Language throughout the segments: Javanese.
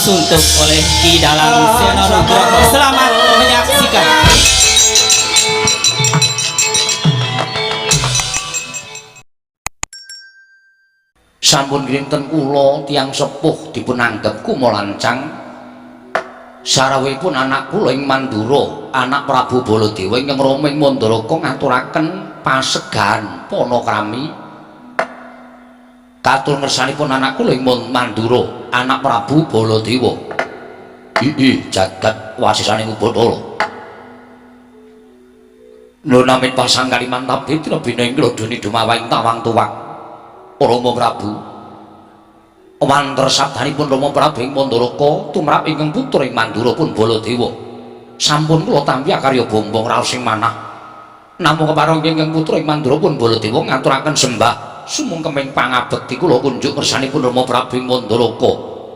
Suntuk oleh Ki Dalang Seno Nugroho. Selamat menyaksikan. Sampun kinten kula tiyang sepuh dipun anggep kumalancang. Sarawuhipun anak kula ing Mandura, anak Prabu Baladewa ingkang rama ing Mandaraka ngaturaken pasegahan panakrami. Katur ngersanipun anak kula ing Mandura, anak Prabu Baladewa. Ii jagat wasisaning Ubatara. Nunamin pasang Kalimantan Bitra bina ing glodoni dumawaing tawang tuwang. Rama Prabu wanter sabdanipun Rama Prabu ing Mandaraka tumrap ingkang putra ing Mandura pun Baladewa. Sampun kula tampi akarya bombong raos sing manah. Namung kepareng ingkang putra ing Mandura pun Baladewa ngaturaken sembah sumungkeming pangabekti kula kunjuk ngersanipun Rama Prabu ing Mandaraka.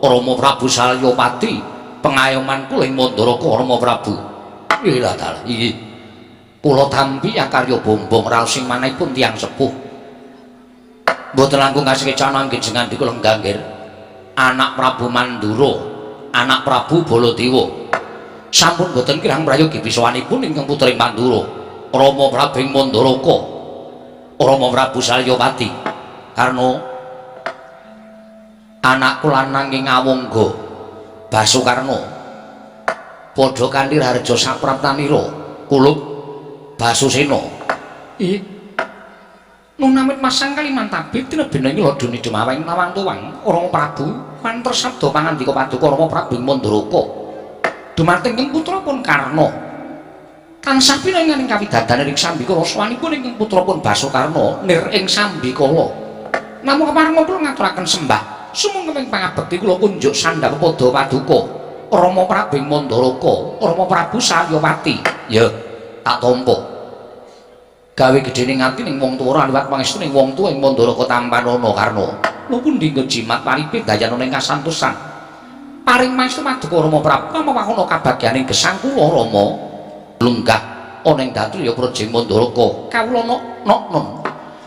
Rama Prabu Salyapati pengayoman kula ing Mandaraka Rama Prabu. Ilah dalah iki kula tampi akarya bombong raos sing manahipun tiyang sepuh. Mboten langkung kasekecan anggen jengandika lenggangir anak Prabu Mandura, anak Prabu Baladewa. Sampun boten kirang prayogi bisawanipun ingkang putra ing Mandura, Rama Prabu ing Mandaraka, Rama Prabu Salyapati. Karna anakku lanang ing Awangga Basukarna padha kanthi raharja sapraptanira kulup Basusena. Ih Nunamit masang Kalimantan tinebina ing lodoni dumaweng nawang tuwang Rama Prabu wanter sabda pangandika paduka Rama Prabu ing Mandaraka dumateng ingkang putra pun Karna tansah pinangan ing kawidadan ing sambikala sawanipun ingkang putra pun Basukarna nir ing sambikala. Namung kepareng kula ngaturaken sembah sumungkeming pangabekti kula kunjuk sandhap pada paduka Rama Prabu ing Mandaraka Rama Prabu Salyapati. Ya tak tampa gawe gedene ngati ning wong tuwa ora liwat pangestu ning wong tuwa ing Mandaraka tampanana Karna. Lho pundi nggon jimat paripe dayana ing kasantosan. Paring pangestu paduka Rama Prabu mawahono kabagyaning gesang kula Rama. Lenggah ana ing datu ya praja Mandaraka. Kawula nok non.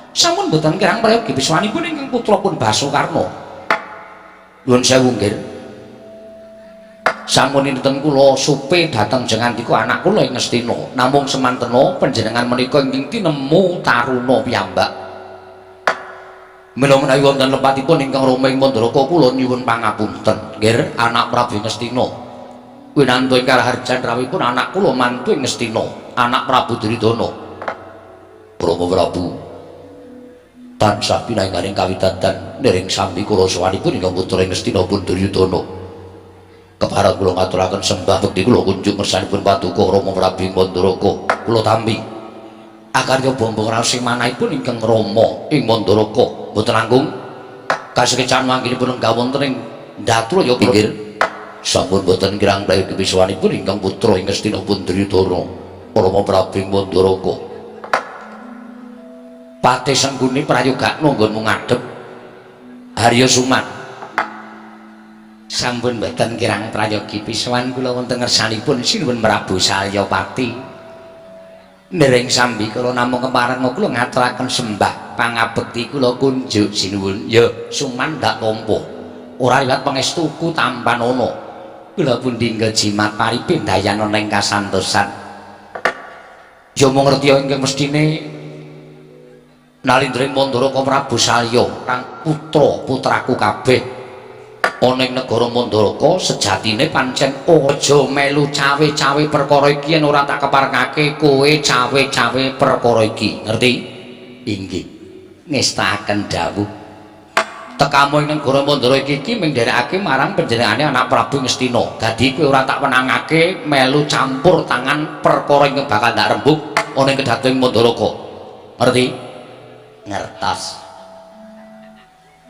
Sampun boten kirang prayogi biswanipun ingkang putra pun Basukarna. Nuwun sewu nggih. Sampun dinten kula supe dhateng jengandika anak kula ing Ngastina. Namung semantena panjenengan menika ingkang tinemu taruna piyambak. Mila menawi wonten lepatipun ingkang rama ing Mandaraka kula nyuwun pangapunten. Nggih, anak Prabu Ngastina. Winantu ing karaharjan rawuhipun anak kula mantu ing Ngastina, anak Prabu Duryudana. Rama Prabu tansah pinainganing kawidadan niring sambi kula sawanipun ingkang putra ing Ngastina pun Duryudana. Kepareng kula ngaturaken sembah bekti kula kunjuk ngersanipun paduka Rama Prabu Mandaraka. Kula tampi akarya bombong raos sing manahipun ingkang rama ing Mandaraka. Mboten langkung kasekecan mangkinipun lenggah wonten ing Datraya pinggir. Sampun boten kirang prayogi piswanipun ingkang putra ing Ngastina pun Duryudana Rama Prabu Mandaraka. Pate sengguni prayogakno nggonmu ngadhep Harya Suman. Sampun boten kirang prayogi piswan kula wonten ngersanipun Sinuwun Prabu Salyapati. Ndereng sambi kula namung kepareng kula ngaturaken sembah pangabekti kula kunjuk sinuwun. Ya Suman ndak tampa. Ora liwat pangestuku tampanana. Kula pundi nggo jimat paripe dayana ning kasantosan. Ya mung ngerti ingkang mestine Nalindra ing Mandaraka Prabu Salya kang putra putraku kabeh ana ing negara Mandaraka sejatine pancen aja melu cawe-cawe perkara iki yen ora tak keparengake kowe cawe-cawe perkara iki. Ngerti? Inggih. Ngestakaken dawuh. Tekamu ing negara Mandara iki iki mung nderekake marang panjenengane anak Prabu Ngastina. Dadi kowe ora tak wenangake melu campur tangan perkara ingkang bakal ndak rembug ana ing kedaton Mandaraka. Ngerti? Ngertos.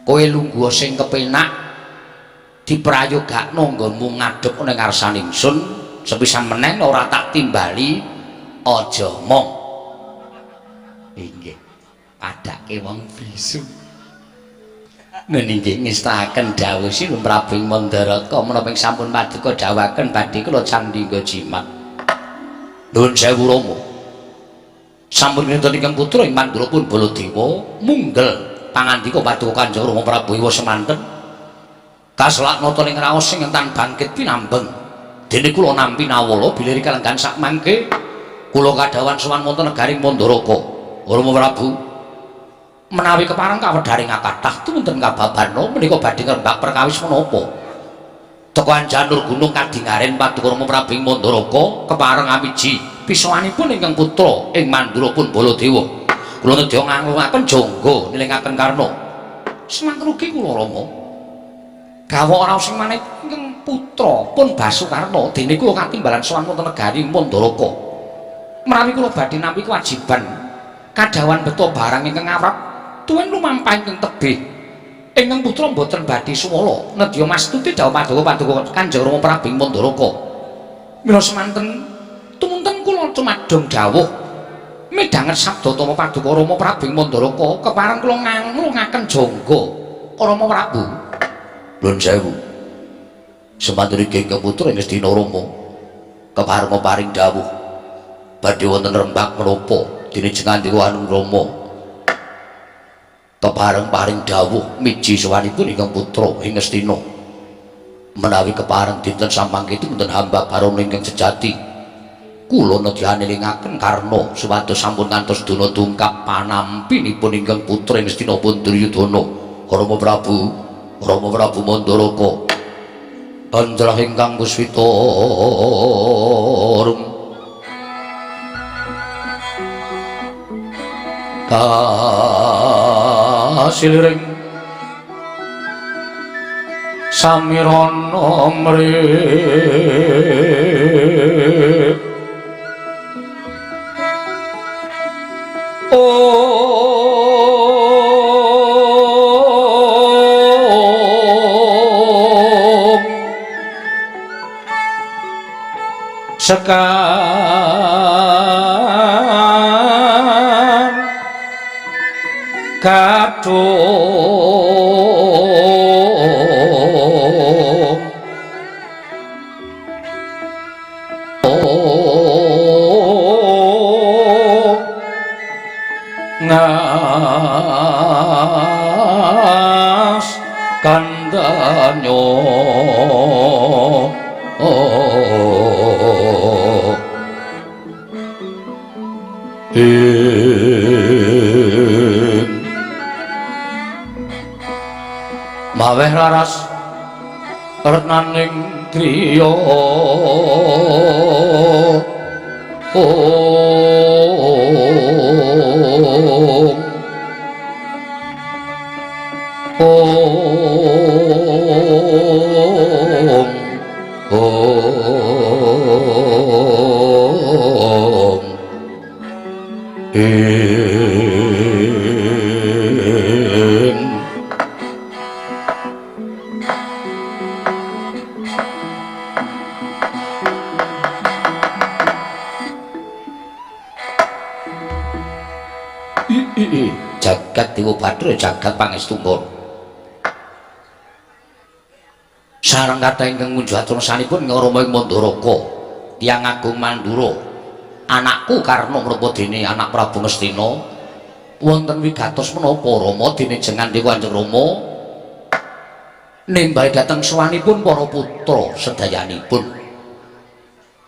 Kowe lungguh sing kepenak diprayogakno nggonmu ngadhep ning ngarsane ingsun sepisan meneh ora tak timbali aja mong. Inggih. Padake wong bisu. Nggih ngestaken dawuh Sinuwun Prabu Mandaraka menapa ing sampun paduka dawuhaken badhe kula candhi nggo jimat. Nuwun sewu Rama. Sampun kinten ingkang putra ing Mandura pun Baladewa munggel pangandika paduka Kanjeng Rama Prabu Iwa semanten. Kaselak nata ing raos sing entan bangkit pinambeng. Dene kula nampi nawala bilih kalenggan sak mangke kula kadhawan sowan wonten negaring Mandaraka. Rama Prabu, menawi kepareng kawedharing kathah tumunten kababarna menika badhe ngrembak perkawis menapa? Teka Anjanur gunung kadingaren paduka Rama Prabu ing Mandaraka kepareng amiji pisowanipun ingkang putra ing Mandura pun Baladewa. Kula nedya nganglungaken jangga nilingaken Karna. Semanten ugi kula Rama. Gawok raos sing maneh ingkang putra pun Basukarna dene kula katimbalan sowan wonten negari Mandaraka. Menawi kula badhe nampi kewajiban kadhawan beto barang ingkang awrap tuwin lumampah ingkang tebih. Ingkang putra mboten badhe suwala nedya mastuti dawuh paduka Kanjeng Rama Prabu ing Mandaraka. Mila semanten tumunten kula cumadong dawuh midhanget sabda tama paduka Rama Prabu ing Mandaraka kepareng kula nganglungaken jangga Rama Prabu. Nuwun sewu. Semanten iki ingkang putra ing Ngastina Rama kepareng paring dawuh badhe wonten rembak menapa dene jengandika Anung Rama kepareng paring dawuh miji sowanipun ingkang putra ing Ngastina. Menawi kepareng dinten samangke wonten hamba barana ingkang sejati kula nedya nelingaken Karna supados sampun ngantos dana dungkap panampinipun ingkang putra ing Ngastina pun Duryudana. Rama Prabu, Rama Prabu Mandaraka andrah ingkang puswita rum kasiliring samirana mrih om sekar kadung ngas kandanyo ing maweh laras retnaning griya om om om ing jagat Dewa Badra jagat pangestu. Sareng kathah ingkang ngunjuk atursanipun Rama ing Mandaraka tiyang agung Mandura anakku Karna menapa dene anak Prabu Ngastina wonten wigatos menapa Rama dene jengandika Kanjeng Rama nimbali dhateng sowanipun para putra sedayanipun.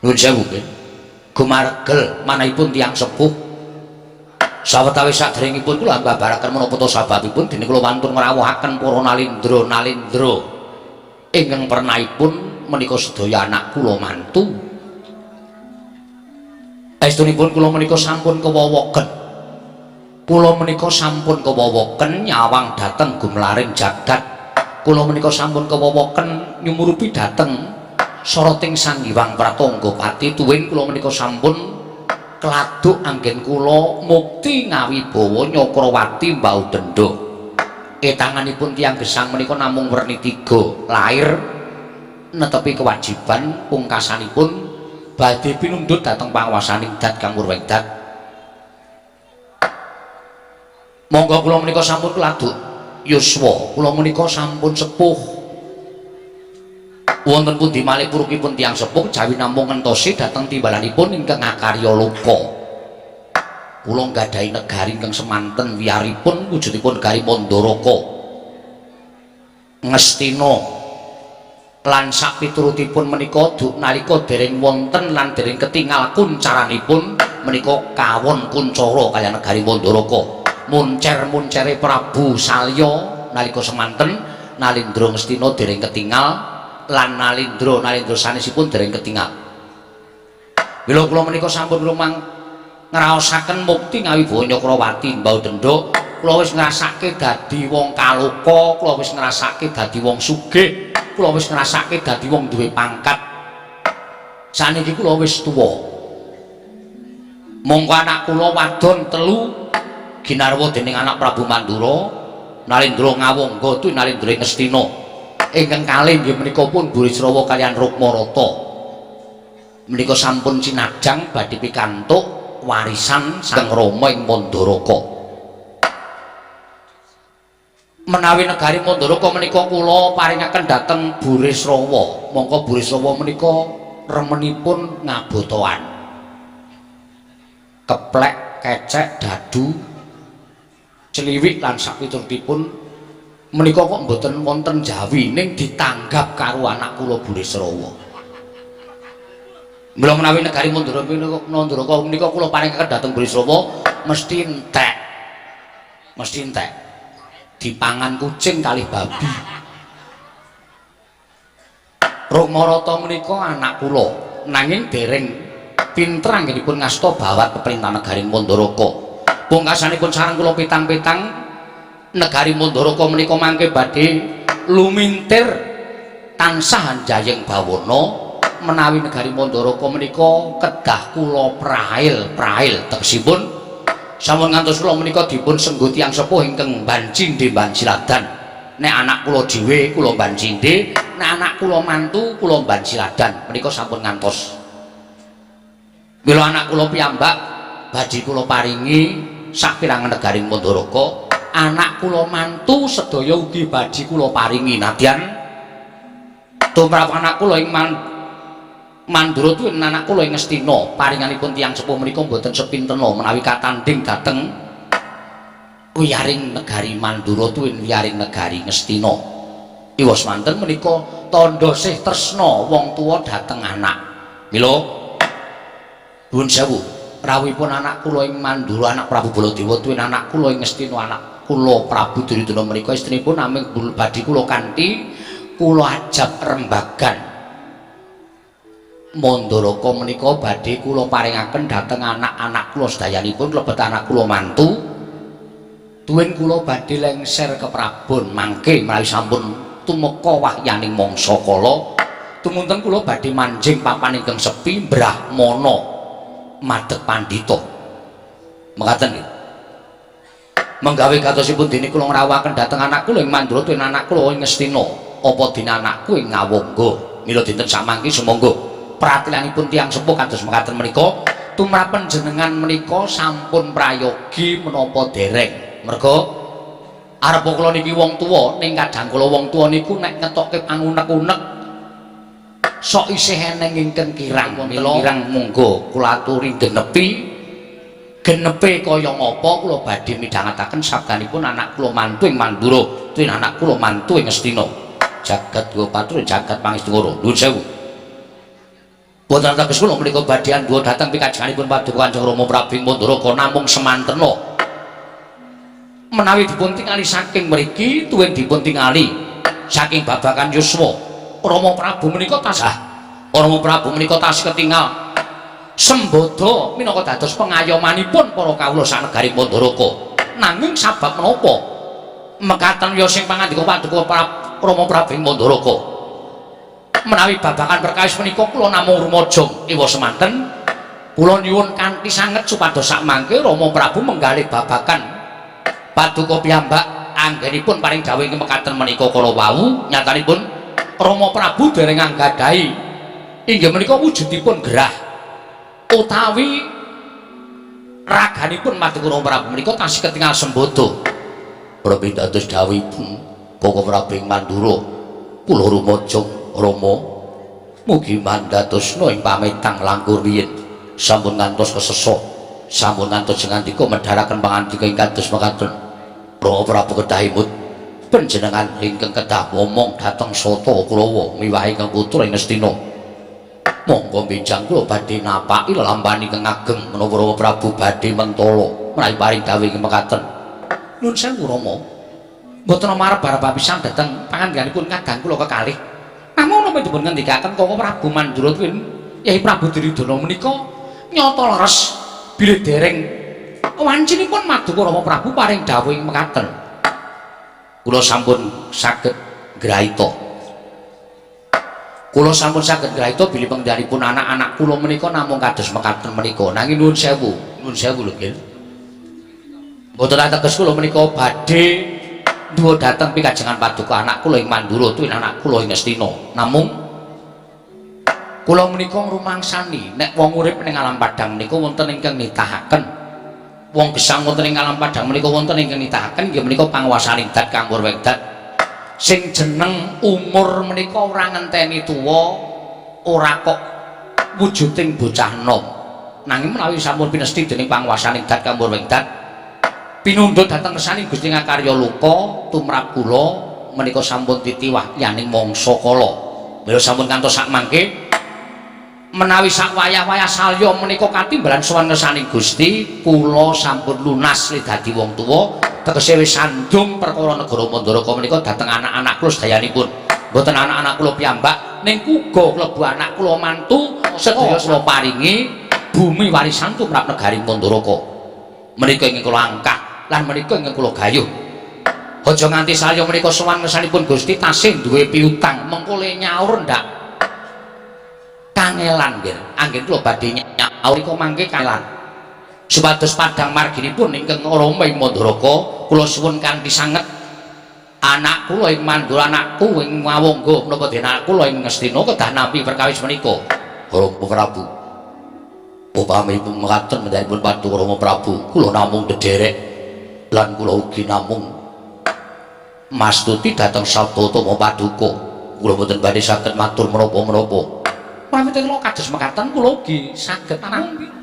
Nuwun sewu nggih. Gumaregel manahipun tiyang sepuh. Sawetawis saderengipun kula ambabaraken menapa ta sababipun dene kula wantun ngrawuhaken para nalindra-nalindra ingkang pernahipun menika sedaya anak kula mantu. Estunipun kula menika sampun kewowoken. Kula menika sampun kewowoken nyawang dhateng gumlaring jagat. Kula menika sampun kewowoken nyumurupi dhateng soroting Sang Hyang Pratangga Pati tuwin kula menika sampun kladuk anggen kula mukti ngawibawa Nyakrawati mbau denda. Etanganipun tiyang gesang menika namung werni tiga, lair netepi kewajiban pungkasanipun badhe pinundhut dhateng panguwasaning dat kang Purwengdat. Monggo kula menika sampun kladuk yuswa, kula menika sampun sepuh. Wonten pundi malih purukipun tiyang sepuh jawi namung ngentosi dhateng timbalanipun ingkang ngakarya loka. Kula nggadahi negari ingkang semanten wiyaripun wujudipun negari Mandaraka. Ngastina Lan sapiturutipun menika nalika dereng wonten lan dereng ketingal kuncaranipun menika kawon kuncara kaya negari Mandaraka. Muncer-muncere Prabu Salya nalika semanten Nalindra Ngastina dereng ketingal lan Nalindra Nalindra sanesipun dereng ketingal. Mila kula menika sampun rumang ngraosaken mukti ngawibawa Nyakrawati mbau dendha, kula wis ngrasake dadi wong kaloka, kula wis ngrasake dadi wong sugih, kula wis ngrasake dadi wong duwe pangkat. Saniki kula wis tuwa. Mongko anak kula wadon telu ginarwa dening anak Prabu Mandura, Nalindra Ngawangga tu Nalindra Ngastina. Ingkang kalih inggih menika pun Burisrawa kaliyan Rukmarata. Menika sampun cinajang badhe pikantuk warisan sang Rama ing Mandaraka. Menawi negari Mandaraka menika kula paringaken dhateng Burisrawa. Mongko Burisrawa menika remenipun ngabotoan. Keplek, kecek, dadu, celiwik lan sapiturutipun menika kok mboten wonten jawi ning ditanggap karo anak kula Burisrawa. Mula menawi negari Mandaraka menika kula paringaken dhateng Burisrawa mesti entek. Mesti entek. Dipangan kucing kalih babi. Rukmarata menika anak kula nanging dereng pinter anggenipun ngasta bawat peperintahan negari Mandaraka. Pungkasanipun sareng kula pitang-pitang negari Mandaraka menika mangke badhe lumintir tansah anjayeng bawana menawi negari Mandaraka menika kedah kula prail-prail tegesipun sampun ngantos kula menika dipun sengguh tiyang sepuh ingkang bancindhe banciladan. Nek anak kula dhewe kula bancindhe, nek anak kula mantu kula banciladan menika sampun ngantos. Mila anak kula piyambak badhe kula paringi sapirangan negari Mandaraka, anak kula mantu sedaya ugi badhe kula paringi nadyan tumrap anak kula ing Mandura tuwin anak kula ing Ngastina paringanipun tiyang sepuh menika mboten sepintena menawi katandhing dhateng wiyaring negari Mandura tuwin wiyaring negari Ngastina. Iwas manten menika tandha sih tresna wong tuwa dhateng anak. Mila nuwun sewu rawuhipun anak kula ing Mandura anak Prabu Baladewa tuwin anak kula ing Ngastina anak kula Prabu Duryudana menika istrinipun namung badhe kula kanthi kula ajab rembagan. Mandaraka menika badhe kula paringaken dhateng anak-anak kula sedayanipun klebet anak kula mantu tuwin kula badhe lengser ke Prabon mangke menawi sampun tumeka wahyaning mangsa kala tumunten kula badhe manjing papan ingkang sepi brahmana madeg pandhita. Mekaten nggih. Menggawe katosipun dene kula ngrawuhaken dhateng anak kula ing Mandura tuwin anak kula ing Ngastina apa dene anakku ing Ngawangga. Mila dinten samangki sumangga pratilanipun tiyang sepuh kados mekaten menika tumrap panjenengan menika sampun prayogi menapa dereng. Merga arep kula niki wong tuwa ning kadang kula wong tuwa niku nek ngetokke pangunek-unek sok isih eneng ingkang kirang. Mila kirang monggo kula aturi genepi genepe kaya ngapa kula badhe midhangetaken sabdanipun anak kula mantu ing Mandura tuwin anak kula mantu ing Ngastina. Jagat Gopatru jagat pangestungara. Nuwun sewu. Boten teges kula menika badhe andhuwa dhateng pikajenganipun Paduka Kanjeng Rama Prabu ing Mandaraka namung semantena menawi dipun tingali saking mriki tuwin dipun tingali saking babakan yuswa Rama Prabu menika tasih Rama Prabu menika tasih ketingal sembada minangka dados pengayomanipun para kawula sanegari Mandaraka. Nanging sabab menapa mekaten ya sing pangandika Paduka Rama Prabu ing Mandaraka menawi babagan perkawis menika kula namung rumajang ewa semanten kula nyuwun kanthi sanget supados sakmangke Rama Prabu menggalih babagan Paduka piyambak anggenipun paring dawuh ing mekaten menika kala wau nyatanipun Rama Prabu dereng anggadhahi inggih menika wujudipun gerah utawi raganipun Paduka Rama Prabu menika tasih ketingal sembada. Prabi dados dawuhipun Koko Prabu ing Mandura kula rumajang Rama mugi mandhatosna ing pametang langkung riyin sampun ngantos kesesa sampun ngantos ngandika medharaken pangandika ing kados mekaten Rama Prabu kedah imut Panjenengan ingkang kedah ngomong dhateng Sata Kurawa miwah ingkang putra ing Ngastina. Monggo benjang kula badhe napaki lelampahan ingkang ageng menapa Rama Prabu badhe mentala menawi paring dawuh ing mekaten. Nuwun sewu Rama. Mboten marep arep pisan dhateng pangandikanipun kadang kula kekalih. Namung napa dipun ngendikaken Koko Prabu Mandura tuwin Yai Prabu Duryudana menika nyata leres bilih dereng wancinipun maduka Rama Prabu paring dawuh ing mekaten. Kula sampun saged ngraita. Kula sampun saged ngraita bilih panggenipun anak-anak kula menika namung kados mekaten menika. Nanging nuwun sewu, nuwun sewu lho nggih. Mboten ateges kula menika badhe duwa dhateng pikajengan paduka anak kula ing Mandura tuwin anak kula ing Ngastina. Namung kula menika ngrumangsani nek wong urip ning alam padhang menika wonten ingkang nitahaken. Wong gesang wonten ing alam padhang menika wonten ingkang nitahaken inggih menika panguwasaning dat kang wegdat. Sing jeneng umur menika ora ngenteni tuwa, ora kok wujuding bocah nom. Nanging menawi sampun pinesti dening panguwasaning dat kang wegdat, pinundhut dhateng ngersaning Gusti Ngakarya Loka tumrap kula menika sampun titiwah yaning mangsa kala. Mila sampun kantos sakmangke menawi sak wayah-wayah salya menika katimbalan sowan ngersaning Gusti, kula sampun lunas le dadi wong tuwa, tegese wis sandung perkara negara Mandaraka menika dhateng anak-anak kula sedayanipun. Mboten anak-anak kula piyambak, ning uga klebu anak kula mantu sedaya kula paringi bumi warisan tumrap negari Mandaraka. Menika ingkang kula angkah lan menika ingkang kula gayuh. Aja nganti salya menika sowan ngersanipun Gusti tasih duwe piutang, mengko le nyaur ndak kangelan nggih. Anggen kula badhe nyaur nika mangke kangelan. Supados padhang marginipun ingkang rama ing Mandaraka, kula suwun kanthi sanget anak kula ing Mandura, anakku ing Ngawangga menapa dene anak kula ing Ngastina kedah nampi perkawis menika. Rama Prabu. Upami mekaten mendanipun paduka Rama Prabu, kula namung dedherek lan kula ugi namung mastuti dhateng sabda utama paduka. Kula mboten badhe saged matur menapa-menapa. Pamit kula kados mekaten kula ugi saged nampi.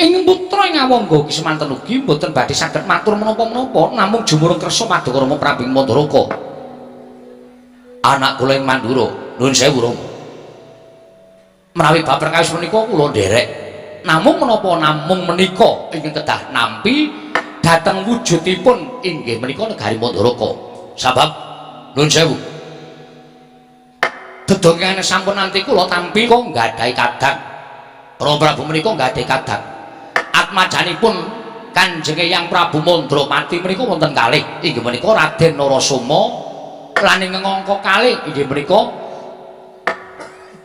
Ing putra ing Ngawangga ugi semanten ugi mboten badhe saged matur menapa-menapa, namung jumurung kersa paduka Rama Prabu ing Mandaraka. Anak kula ing Mandura, nuwun sewu Rama. Menawi bab perkawis menika kula nderek. Namung menapa namung menika ingkang kedah nampi dhateng wujudipun inggih menika negari Mandaraka. Sabab nuwun sewu. Dedongan sampun nanti kula tampi kok nggadahi kadang. Rama Prabu menika nggadahi kadang. Atmajanipun Kanjeng Eyang Prabu Mandrapati menika wonten kalih, inggih menika Raden Narasoma lan ingkang angka kalih inggih menika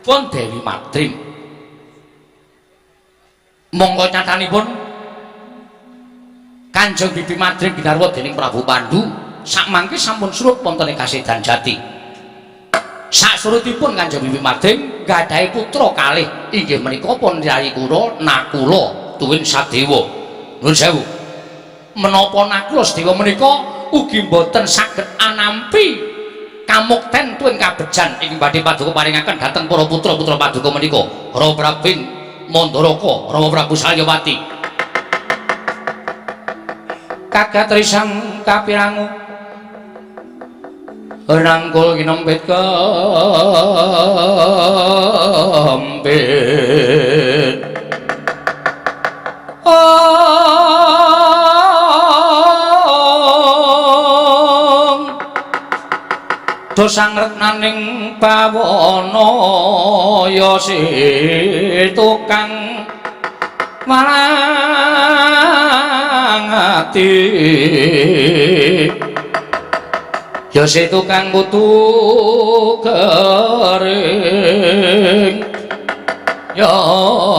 pun Dewi Madrim. Monggo nyatanipun Kanjeng Bibi Madrim ginarwa dening Prabu Pandu sakmangke sampun surut wonten ing Kasedan Jati. Saksurutipun Kanjeng Bibi Madrim nggadahi putra kalih inggih menika pun Yayi Kura Nakula tuwin Sadewa. Nuwun sewu. Menapa Nakula Sadewa menika ugi mboten saged anampi kamukten tuwin kabejan ingkang badhe paduka paringaken dhateng para putra-putra paduka menika. Rama Prabu Mandaraka, Rama Prabu Salyawati. Kagat risang kapirangu rangkul kinempit kempit. Om dosang retnaning bawana ya si tukang malang ati ya si tukang kutu kering ya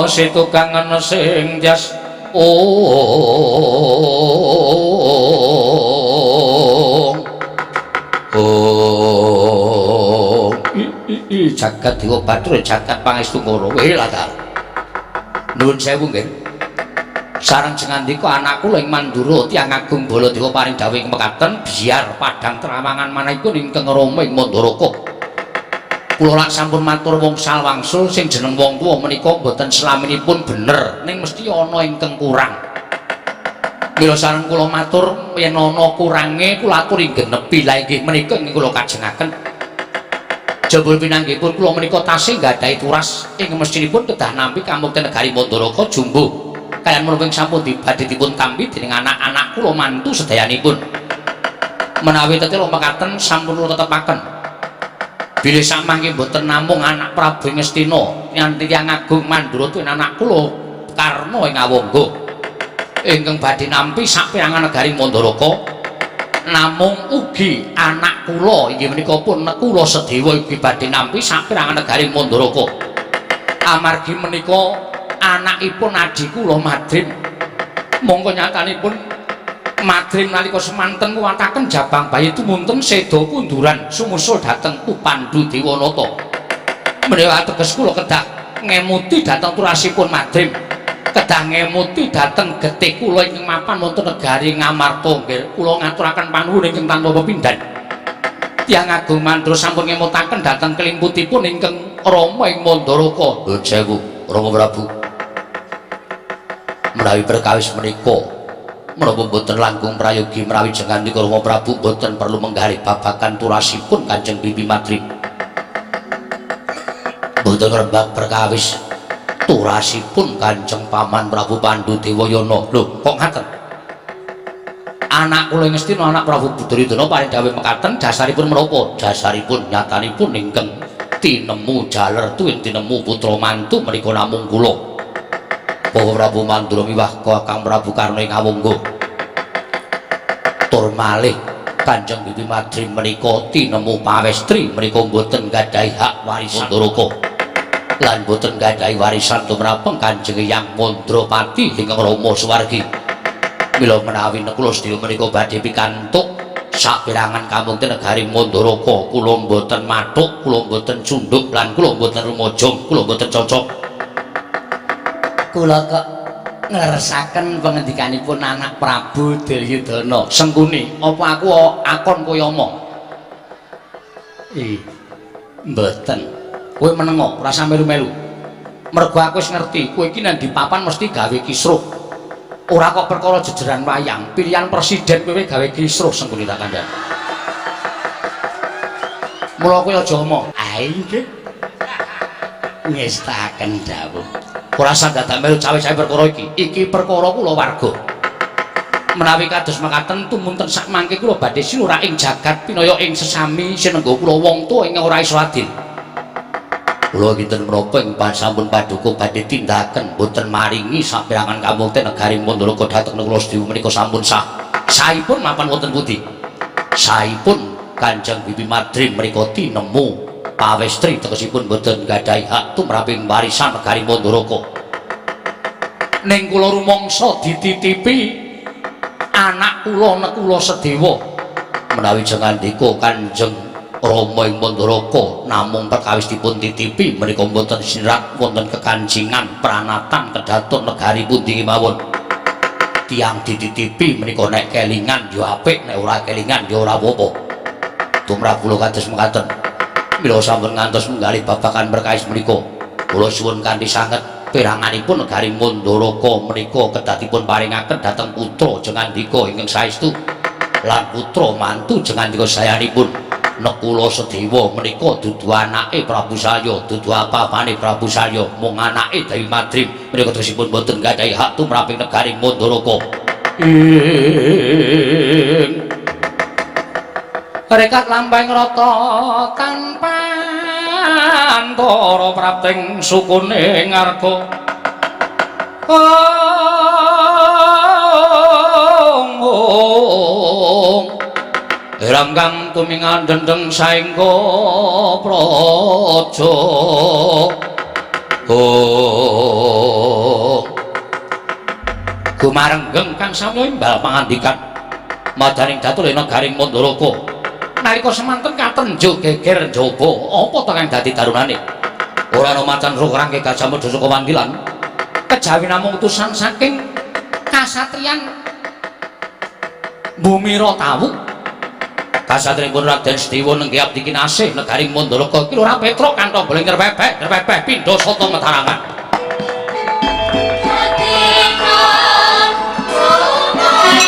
si tukang sing jas ong ong jagat dewa bathara jagat pangestu kara kowe lah ta. Nuwun sewu nggih. Sareng jengandika anak kula ing Mandura tiyang agung Baladewa paring dawuh ing mekaten biar padhang trawangan manahipun ingkang rama ing Mandaraka. Kula lak sampun matur wongsal wangsul sing jeneng wong tuwa menika mboten selaminipun bener ning mesti ana ingkang kurang. Mila sareng kula matur yen ana kurange kula aturi genepi la inggih menika ingkang kula kajengaken. Jebul pinanggihipun kula menika tasih nggadahi turas ing mestinipun kedah nampi kamukten negari Mandaraka jumbuh. Kaliyan menapa ing sampun badhe dipun tampi dening anak-anak kula mantu sedayanipun. Menawi tetela mekaten sampun kula tetepaken. Bilih samangke mboten namung anak Prabu Ngastina nganti tiyang agung Mandura tuwin anak kula Karna ing Awangga ingkang badhe nampi saperangan negari Mandaraka, namung ugi anak kula inggih menika pun Nekula Sedewa ugi badhe nampi saperangan negari Mandaraka. Amargi menika anakipun adhi kula Madrim. Mongko nyatanipun Madrim nalika semanten kuwataken jabang bayi tumunten seda kunduran sumusul dhateng Pandu Dewanata. Menawi ateges kula kedah ngemuti dhateng turasipun Madrim, kedah ngemuti dhateng getih kula ingkang mapan wonten negari Ngamarta. Nggih, kula ngaturaken panuwun ingkang tanpa pepindhan. Tiyang agung Mandura sampun ngemutaken dhateng kelimputipun ingkang Rama ing Mandaraka. Nuwun sewu, Rama Prabu. Menawi perkawis menika menapa mboten langkung prayogi menawi jengandika Rama Prabu mboten perlu menggalih babagan turasipun Kanjeng Bibi Madrim. Mboten ngrembak perkawis turasipun Kanjeng Paman Prabu Pandu Dewayana. Lho, kok ngaten? Anak kula ing Ngastina anak Prabu Duryudana paring dawuh mekaten dasaripun menapa? Dasaripun nyatanipun ingkang tinemu jaler tuwin tinemu putra mantu menika namung kula. Bapak Prabu Mandura miwah Kakang Prabu Karna ing Awangga. Tur malih Kanjeng Bibi Madrim menika tinemu pawestri menika mboten nggadahi hak warisan Mandaraka. Lan mboten nggadahi warisan tumrapeng Kanjeng Hyang Mandrapati ingkang Rama Suwargi. Mila menawi Nekula sedaya menika badhe pikantuk saperangan kamukten negari Mandaraka, kula mboten mathuk, kula mboten cunduk lan kula mboten rumajang, kula mboten cocok. Kula kok ngleresaken pangendikanipun anak Prabu Duryudana. Sengkuni, apa aku akon kaya omong? Mboten. Kowe menengo, ora usah melu-melu. Mergo aku wis ngerti, kowe iki nang di papan mesti gawe kisruh. Ora kok perkara jejeran wayang, pilihan presiden kowe gawe kisruh Sengkuni tak kandhani. Mula kowe aja omong. Ah nggih. Ngestaken dawuh. Ora usah dadak melu cawe-cawe perkara iki. Iki perkara kula warga. Menawi kados mekaten tumunten sakmangke kula badhe silurak ing jagat pinaya ing sesami sinengga kula wong tuwa ingkang ora iso adil. Kula kinten menapa ing sampun paduka badhe tindaken boten maringi saperangan kamukten negari Mandaraka dhateng kula sedaya menika sampun sah. Sahipun mapan wonten pundi? Sahipun Kanjeng Bibi Madrim menika tinemu pawestri tegesipun boten nggadahi hak tumraping warisan negari Mandaraka. Ning kula rumangsa dititipi anak kula Nekula Sedewa. Menawi jengandika Kanjeng Rama ing Mandaraka namung perkawis dipun titipi menika mboten sinerat wonten kekancingan pranatan kedaton negari pundi kemawon. Tiyang dititipi menika nek kelingan ya apik, nek ora kelingan ya ora apa-apa. Tumrap kula kados mekaten. Mila sampun ngantos menggalih babagan perkawis menika. Kula suwun kanthi sanget peranganipun negari Mandaraka menika kedah dipun paringaken dhateng putra jengandika ingkang saestu lan putra mantu jengandika sayanipun. Nekula Sedewa menika dudu anake Prabu Salya, dudu apa-apane Prabu Salya, mung anake Dewi Madrim menika tegesipun boten nggadahi hak tumraping negari Mandaraka. Ing rekat lampahing rata tanpa antara prapting sukune ngarga. Ong Ram kang tumingan dendeng saengga praja. Oh. Gumarenggeng kang samya imbal pangandikan madaning datul negaring Mandaraka. Nalika semanten katenjo geger njaba, apa ta kang dadi darunane? Ora ana macan roh rangke Gajah Mada saka Wandilan. Kejawi namung utusan saking kasatriyan Bumira Tawu. Kasatriyanipun Raden Sedewa nenggih abdi kinasih negaring Mandaraka iki ora petruk kanthi boleh ngrepepeh, ngrepepeh pindha sata metarangan. Ati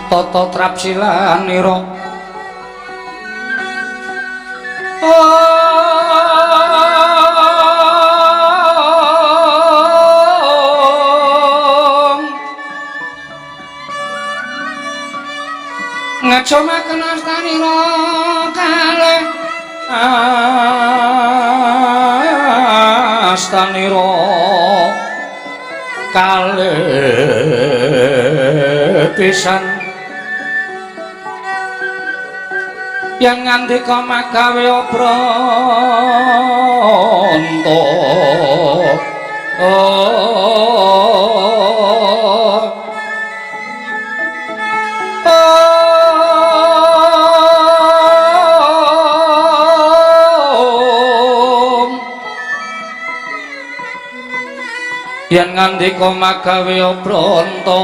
Tata trapsilanira. Ngajomaken astanira kalih astanira kalih pisan yang ngandika magawe obranta. Yen ngandika magawe obranta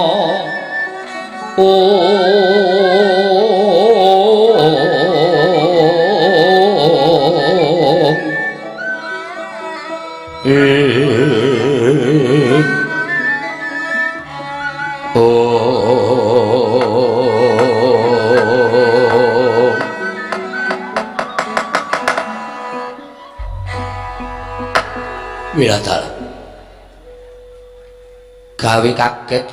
Wiladala gawe kaget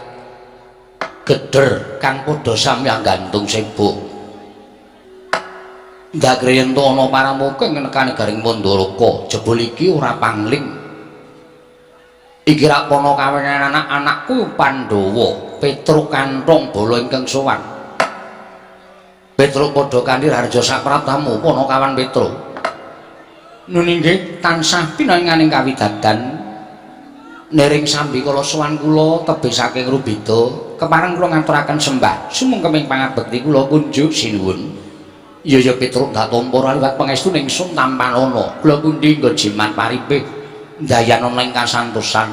geder kang padha samyang gantung sibuk. Ndak yen to ana paramuka nekane Garing Mandaraka, jebul iki ora pangling. Iki rak pono kawenan anak-anakku Pandhawa, Petruk Kanthong bala ingkang sowan. Petruk padha kanthi harja sapratamu ponokawan Petruk. Nun inggih tansah pinaringaning kawidadan. Nering sambi kala sowan kula tebih saking Rubeda, kepareng kula ngaturaken sembah sumungkeming pangabekti kula kunjuk sinuwun. Iya ya Petruk ndak tampa ora liwat pangestu ningsun tampanana. Kula pundi nggo jimat paripih ndayanana ing kasantosan.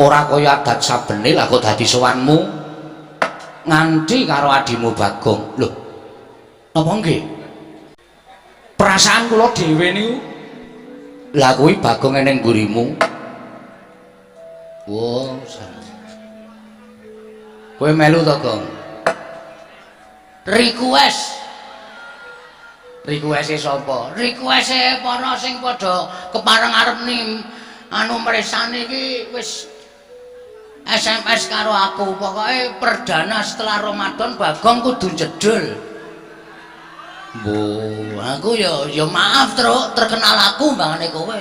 Ora kaya adat sabene lah kok dadi sowanmu nganti karo adimu Bagong. Lho, napa nggih? Perasaan kula dhewe niku lah kuwi Bagong eneng mburimu. Wah, kowe melu to, Gong? Request. Request-e sapa? Request-e para sing padha kepareng arep ning anu mresani iki wis SMS karo aku. Pokoke perdana setelah Ramadan Bagong kudu jedul. Mbo, aku ya ya maaf Truk, terkenal aku mbangane kowe.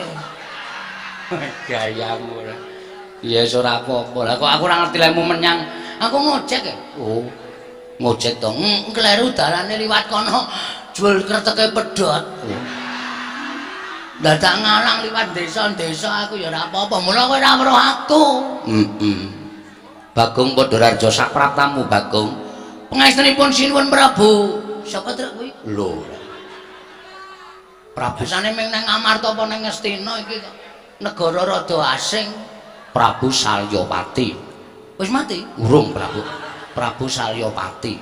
Gayamu ora. Ya wis ora apa-apa. Lah kok aku ora ngerti lek menyang aku ngojek ya. Oh. Ngojek to. Kleru dalane liwat kono jual kreteke pedhot. Dadak ngalang liwat desa-desa aku ya ora apa-apa. Mula kowe ora weruh aku. Heeh. Bagong padha rarja sak praptamu Bagong. Pangestunipun sinuwun Prabu. Sapa truk kuwi? Lho. Prabu sane ming nang Amarta apa nang Ngastina iki kok negara rada asing. Prabu Salyapati. Wis mati? Urung Prabu. Prabu Salyapati.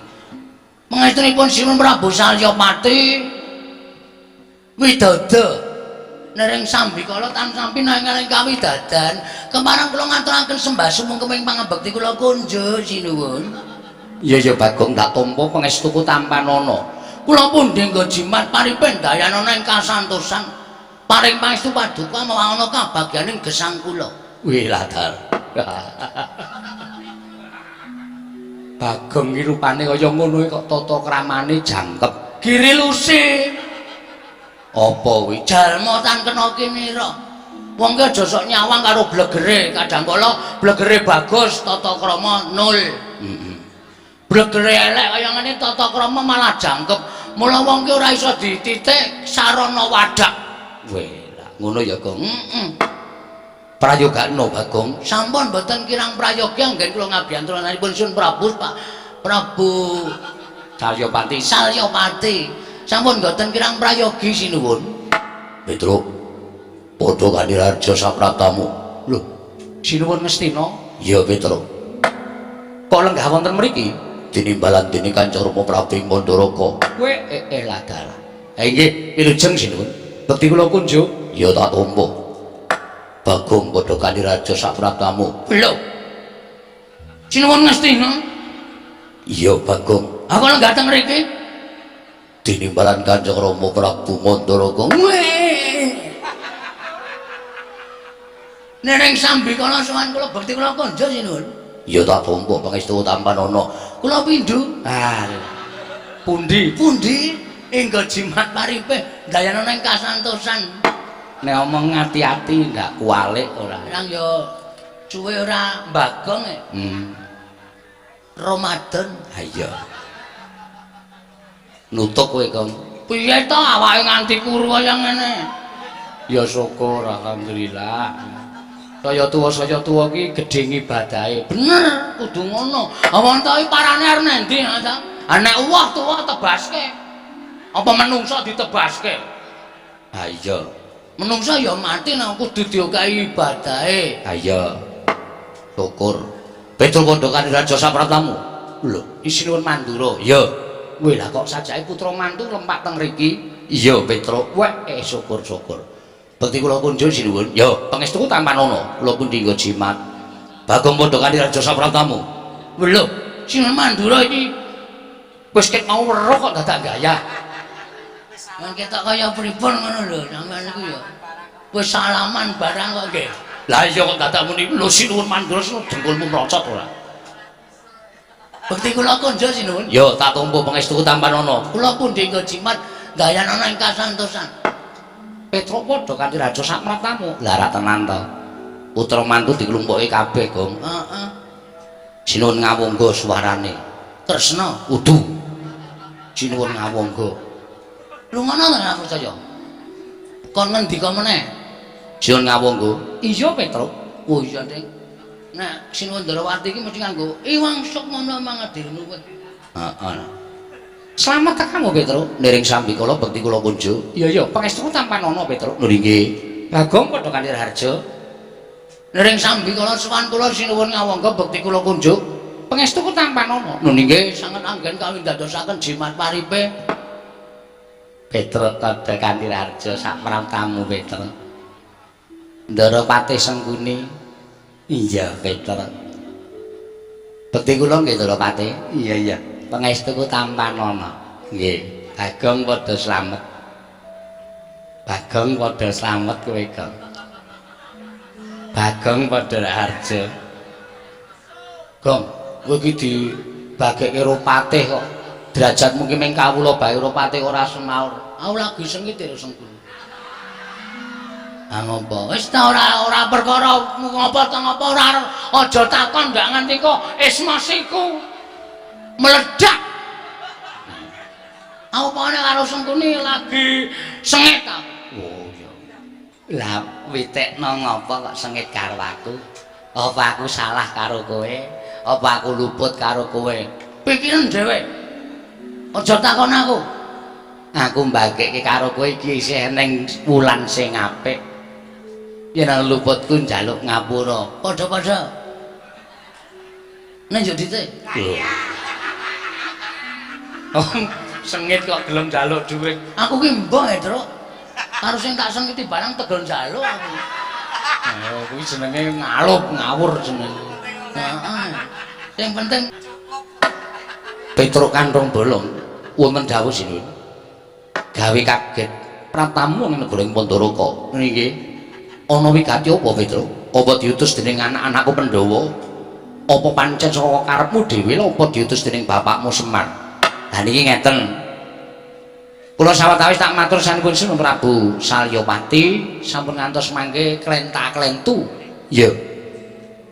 Pangestunipun sinuwun Prabu Salyapati widodo nering sambikala tansah pinanganing kawidadan. Kepareng kula ngaturaken sembah sumungkeming pangabekti kula kunjuk sinuwun. Iya ya Bagong tak tampa pangestuku tampanana. Kula pundi nggo jimat paripin dayanana ing kasantosan. Paring pangestu paduka mawana kabagyaning gesang kula. Wih ladar. Bagong iki rupane kaya ngono kok tata kramane jangkep. Girilusi. Apa kuwi? Jalma tan kena kinira. Wong ki aja sok nyawang karo blegere, kadang kala blegere bagus tata krama nol. Heeh. Blegere elek kaya ngene tata krama malah jangkep. Mula wong ki ora iso dititik sarana wadak. Weh, lah ngono ya, Gong. Heeh. Prayogakno, Bagong. Sampun mboten kirang prayoga anggen kula ngabiyantranipun Sun Prabu Pak Prabu Salyapati. Salyapati. Sampun mboten kirang prayogi sinuwun. Petruk. Padha kanthi harja sapratamu. Lho, sinuwun Ngastina? Iya, Petruk. Kok lenggah wonten mriki? Tinimbalan dening Kanca Rama Prabu ing Mandaraka. Kowe lah dalah. Ha inggih, wilujeng sinuwun. Bekti kula kunjuk. Ya tak tampa. Bagong padha kanthi raja sapratamu. Lho. Sinuwun Ngastina. Iya, Bagong. Aku lho ganteng mriki. Tinimbalan Kanjeng Rama Prabu Mandaraga. Weh. Nereng sambikala sowan kula bekti kula konjo sinuwun. Ya tak tampa pangestu tampanana. Kula pindho. Ah. Pundi? Pundi enggo jimat paripe ndayana ing kasantosan. Nek omong ati-ati ndak kualik ora. Nang yo suwe ora Bagong e. Ramadan. Ha iya. Nutuk kowe, Kong. Piye to awake nganti kuru kaya ngene? Ya syukur alhamdulillah. Saya tuwa ki gedhe ngibadahe. Bener, kudu ngono. Wong to iki parane arep nendi ta? Ha nek uwah tuwa tebaske. Apa menungso ditebaske? Ha iya. Menungso ya mati nang kudu diokahi ibadahe. Ha iya. Syukur. Petruk Kandhakane Raja Sapratamu. Lho, isinuwun Mandura. Iya. Weh lah kok sajake putra mantu lempak teng mriki? Iya, Petruk. Weh, syukur-syukur. Bekti kula kunjung sinuwun. Ya, pangestuku tampanana. Kula pundi nggo jimat. Bagong Kandhakane Raja Sapratamu. Lho, sinuwun Mandura iki wis ket mau weruh kok dadak gayah. Wong ketok kaya pripun ngono lho, sampean niku ya. Wis salaman barang kok nggih. Lah iya kok dadak muni lho sinuwun Mandura dengkulmu mrocot ora? Bekti kula konjo sinuwun. Ya, tak tampa pangestuku tampanana. Kula pundi nggo jimat gayanana ing kasantosan. Petruk padha kanthi Raja Sapratamu. Lah ra tenan to. Putra mantu diklumpuke kabeh, Gong. Heeh. Sinuwun ngawangga suarane. Kresna Kudu. Sinuwun ngawangga. Lho ngono to aku percaya. Kon ngendika meneh? Sinuwun ngawangga. Iya, Petruk. Oh iya, Ding. Nek Sinuwun Ndarawati iki mesti nganggo iwang sukmana mangadirnu kowe. Heeh. Slamet tekamu, Petruk. Niring sambikala bekti kula kunjuk. Iya, iya, pangestuku tampanana, Petruk. Lho nggih. Bagong padha kanthi Raharja. Niring sambikala sowan kula sinuwun ngawangga bekti kula kunjuk. Pangestuku tampanana. Lho nggih, sanget anggen kawindadosaken jimat paripe. Petruk padha kanthi Raharja sak pratamu, Petruk. Ndara Patih Sengkuni. Iya, Petruk. Bekti kula nggih, Ndara Patih. Iya, iya. Pangestuku tampanana. Nggih. Bagong padha slamet. Bagong padha slamet kowe, Gong. Bagong padha Raharja. Gong, kowe iki dibagekke karo Patih kok. Derajatmu ki mung kawula bae karo Patih ora semaur. Aku lagi sengit ya Sengkuni. Ah ngopo? Wis ta ora perkara ngopo ta ngopo ora aja takon ndak nganti kok esmasiku meledak. Aku pokoknya karo Sengkuni lagi sengit ta. Oh iya. Lah witekno ngopo kok sengit karo aku? Apa aku salah karo kowe? Apa aku luput karo kowe? Pikiran dhewe. Aja takon aku. Aku mbagekke karo kowe iki isih ning wulan sing apik. Yen ana luputku njaluk ngapura. Padha-padha. Nek yo dite. Oh, sengit kok gelem njaluk dhuwit. Aku ki mbah, Truk. Karo sing tak sengiti barang tegel njaluk aku. Oh, kuwi jenenge ngalup, ngawur jenenge. Heeh. Sing penting Petruk kanthong bolong wonten dawuh sinuwun. Gawe kaget pratamu ing negara ing Pandharaka. Nggih. Ana wigati apa, Petruk? Apa diutus dening anak-anakku Pandhawa? Apa pancen saka karepmu dhewe apa diutus dening bapakmu Semar? Lah niki ngeten. Kula sawetawis tak matur sanipun Sinuwun Prabu Salyapati sampun ngantos mangke klenta-klentu. Iya.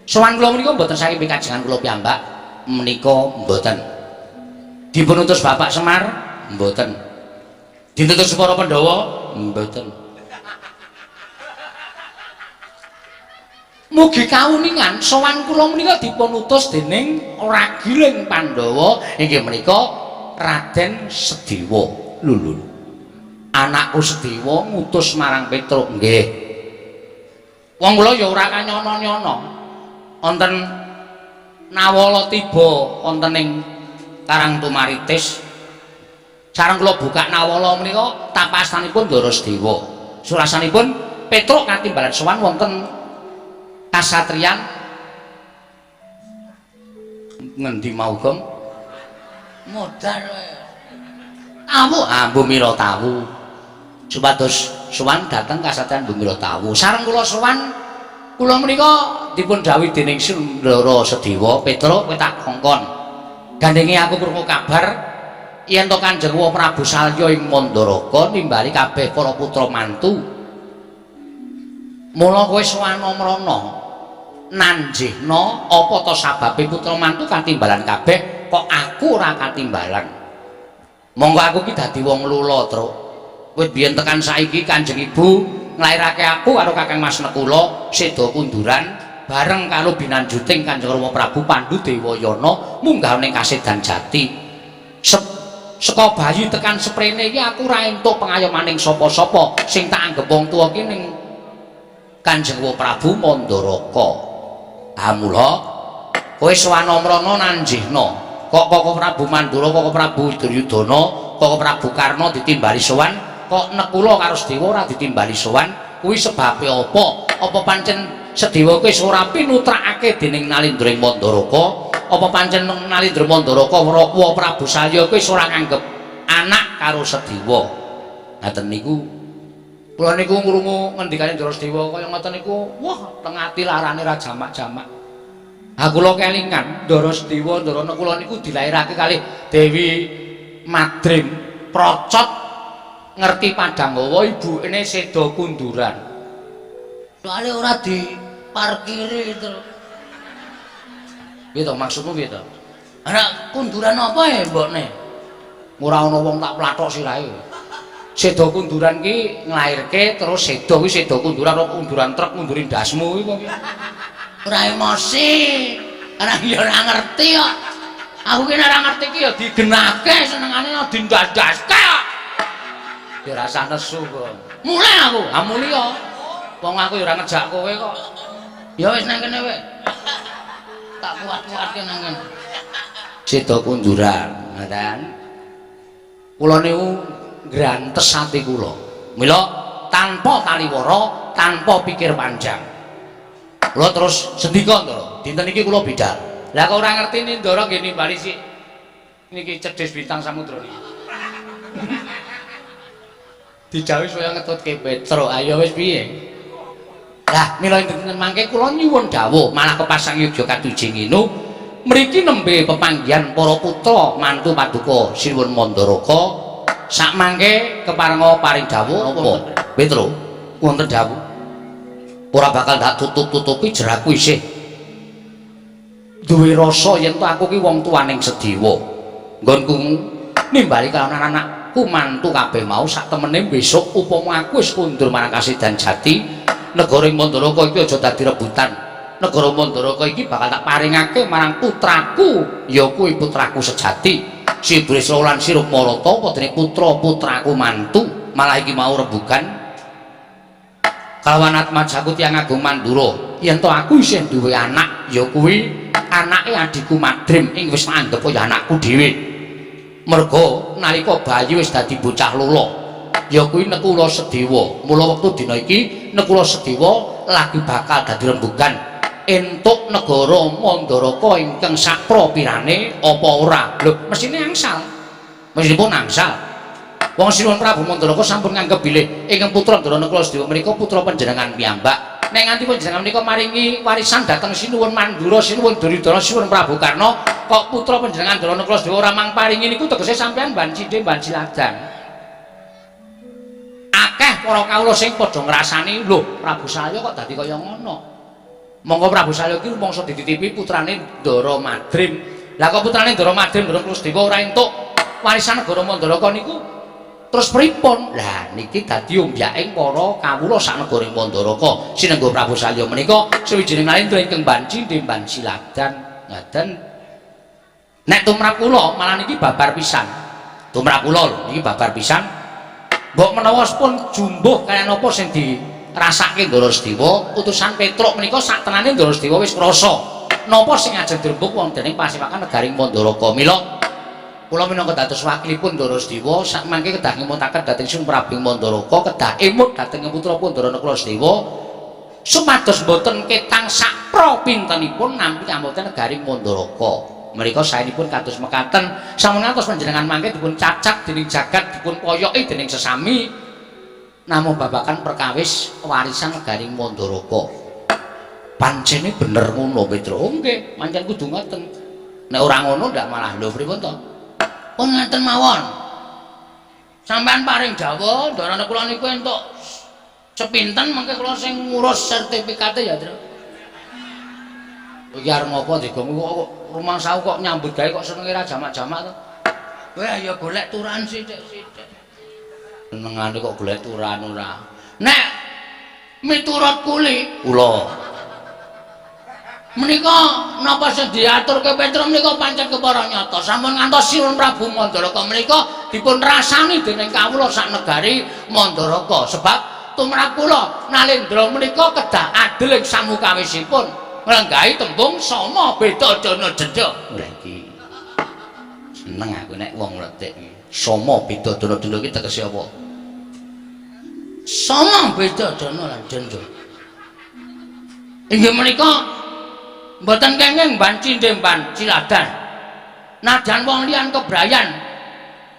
Sowan kula menika mboten saking pikajengan kula piyambak, menika mboten. Dipun utus Bapak Semar? Mboten. Ditutus para Pandhawa? Mboten. Mugi kauningan sowan kula menika dipun utus dening ragiling Pandhawa inggih menika Raden Sedewa. Lho lho. Anakku Sedewa ngutus marang Petruk. Nggih. Wong kula ya ora kanyono-nyono. Wonten nawala tiba wonten ing Karang Tumaritis. Sareng kula buka nawala menika tapastanipun Ndara Sedewa. Surasanipun Petruk katimbalan sowan wonten kasatriyan Ngendi mau, Gong? Modal wae. Tawu, ah Bumira tawu. Supados sowan dhateng kasatriyan Bumira tawu. Sareng kula sowan, kula menika dipun dhawuhi dening Sundara Sedewa, "Petruk, kowe tak kongkon. Gandenge aku krungu kabar yen to Kanjeng Prabu Salya ing Mandaraka nimbali kabeh para putra mantu. Mula kowe sowan mrana nanjihna apa to sababe putra mantu katimbalan kabeh kok aku ora katimbalan. Monggo aku ki dadi wong lula, Truk. Wit biyen tekan saiki Kanjeng Ibu nglairake aku karo Kakang Mas Nekula seda kunduran bareng karo binanjuting Kanjeng Rama Prabu Pandu Dewayana munggah ning Kasedan Jati. Saka bayi tekan seprene iki aku ora entuk pengayomaning sapa-sapa, sing tak anggep wong tuwa ki ning Kanjeng Prabu Mandaraka. Ah mula kowe sowan mrana nanjihna kok Koko Prabu Mandura, Koko Prabu Duryudana, Koko Prabu Karna ditimbali sowan, kok Nekula karo Sedewa ora ditimbali sowan, kuwi sebabe apa? Apa pancen Sedewa kuwi ora pinutrakake dening Nalindra ing Mandaraka? Apa pancen Nalindra Mandaraka wa Prabu Salya kuwi ora nganggep anak karo Sedewa?" Ngaten niku. Kula niku ngrungu ngendikane Ndara Sedewa kaya ngoten niku, wah, teng ati larane ra jamak-jamak. Ha kula kelingan Ndara Sedewa, Ndara Nekula niku dilairake kalih Dewi Madrim Procot ngerti Padanghawa, ibune seda kunduran. Soale ora diparkiri itu. Piye to maksudmu, piye to? Ana kunduran apa ya mbokne? Ora ana wong tak plathok sirahe. Seda kunduran ki nglairke terus seda kuwi seda kunduran ora kunduran truk ngunduri ndasmu kuwi kok. Ora emosi. Ora ya ora ngerti kok. Aku ki nek ora ngerti ki ya digenake senengane dindas-daske kok. Ya ora usah nesu kok. Mulai aku, ha muli ya. Wong aku ya ora ngejak kowe kok. Ya wis nang kene wae. Tak kuat-kuatke nang kene. Seda kunduran, ngoten. Kula niku grantes ati kula. Mila tanpa taliwara, tanpa pikir panjang. Kula terus sendika, "Ndara, dinten iki kula bidal." Lah kok ora ngerti ni Ndara nggih nimbali sik. Niki cedhis bintang samudra niki. Dijawis supaya ngetutke Petruk. Ayo wis piye? Lah mila ing dinten mangke kula nyuwun dawuh malah kepasang yoga katuji nginu mriki nembe pepanggihan para putra mantu paduka Sinuwun Mandaraka, sakmangke keparenga paring dawuh apa Petruk? Wonten dawuh. Ora bakal tak tutup-tutupi, jeraku isih duwe rasa yen to aku ki wong tuaning Sedewa. Nggonku nimbali karo anak-anakku mantu kabeh mau, sak temene besok upama aku wis kundur marang Kasidan Jati, negara ing Mandaraka iki aja dadi rebutan. Negara Mandaraka iki bakal tak paringake marang putraku, ya kuwi putraku sejati Si Bresla lan Si Rukmarata, apa dene putra-putraku mantu. Malah iki mau rembugan kalawan atmajaku tiyang agung Mandura yen to aku isih duwe anak, ya kuwi anake adhiku Madrim ing wis tak anggep kaya anakku dhewe, merga nalika bayi wis dadi bocah lolo, ya kuwi Nekula Sedewa. Mula wektu dina iki Nekula Sedewa lagi bakal dadi rembugan entuk negara Mandaraka ingkang sakpropirane apa ora. Lho, mesine angsal, mesinipun angsal. Wong Sinuwun Prabu Mandaraka sampun nganggep bilih ingkang putra Ndara Nekula Sedewa menika putra panjenengan piyambak. Nek nganti panjenengan menika maringi warisan dhateng Sinuwun Mandura, Sinuwun Duryudana, Sinuwun Prabu Karna, kok putra panjenengan Ndara Nekula Sedewa ora mang paringi, niku tegese sampean banci banci ladang. Akeh para kawula sing padha ngrasani, lho, Prabu Salya kok dadi kaya ngono. Monggo Prabu Salya iki rumangsa dititipi putrane Ndara Madrim. Lah kok putrane Ndara Madrim, Ndara Nekula Sedewa ora entuk warisan negara Mandaraka niku terus pripun? Lah niki dadi ombyaking para kawula sak negara Mandaraka. Sinengga Prabu Salya menika sawijining nalindra ingkang banci ndemban siladan. Ngaten. Nek tumrap kula malah niki babar pisan. Tumrap kula lho niki babar pisan. Mbok menawa pun jumbuh kaya napa sing dirasake Ndara Sedewa, utusan Petruk menika sak tenane Ndara Sedewa wis krasa napa sing ajeng dirembug wonten ing pasewakan negaring Mandaraka. Mila kula minangka dados wakilipun Ndara Sedewa sak mangke kedah ngemutaken dhateng Sun Prabu Mandaraka, kedah emut dhateng putra Ndara Nekula Sedewa supados boten ketang sakpro pintenipun nampi amboten negaring Mandaraka. Menika saenipun kados mekaten. Sampun ngantos panjenengan mangke dipun cacat dening jagat, dipun poyoki dening sesami namung babagan perkawis warisan negari Mandaraka. Pancene bener ngono, Petro. Oh, nggih, pancen kudu ngoten. Nek ora ngono ndak malah lho pripun to? Pun ngeten mawon. Sampeyan paring dawuh, ndarane kula niku entuk sepinten mengke kula sing ngurus sertifikate ya, Tru. Iki arep ngopo digong kok rumangsaku kok nyambut gawe kok senenge ra jamak-jamak to. Kowe ya golek turan sithik-sithik. Senengane kok golek turan ora. Nek miturut kuli kula menika napa sing diaturke Petro menika pancen kepara nyata. Sampun ngantos Sinuwun Prabu Mandaraka menika dipun rasani dening kawula sak negari Mandaraka. Sebab tumrap kula Nalendra menika kedah adil ing samukawisipun nglenggahi tembung sama beda dana denda. Lha iki seneng aku nek wong mlethik iki. Sama beda dana denda iki tegese apa? Sama beda dana lan denda. Inggih menika mboten kenging ban cindhe ban ciladan. Najan wong liyan kebrayan.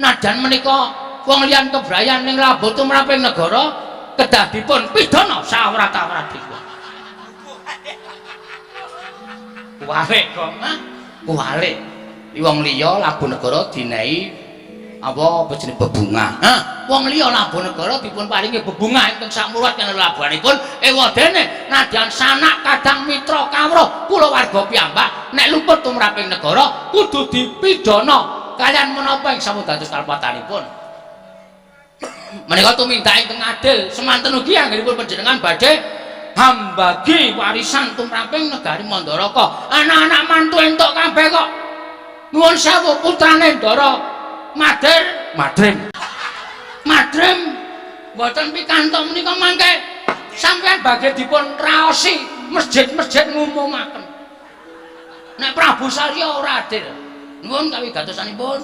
Najan menika wong liyan kebrayan ning labuh tumraping negara kedah dipun pidana sawrat-awratipun. Kuwalik kok, ha? Kuwalik. Wong liya labuh negara dinehi apa jenenge bebungah. Hah? Wong liya labuh negara dipun paringi bebungah ingkang sakmurwat kaliyan labuhanipun ewadene nadyan sanak kadang mitra kawruh kulawarga piyambak nek luput tumraping negara kudu dipidana kaliyan menapa ing sampun dados kalpatanipun. Menika tumindak ingkang adil semanten ugi anggenipun panjenengan badhe hambagi warisan tumraping negari Mandaraka. Anak-anak mantu entuk kabeh kok. Nuwun sewu putrane Ndara Madir, Madrim. Madrim mboten pikantuk menika mangke sampeyan badhe dipun raosi masjid-masjid ngumumaken. Nek Prabu Salya ora adil. Nuwun kawigatosanipun.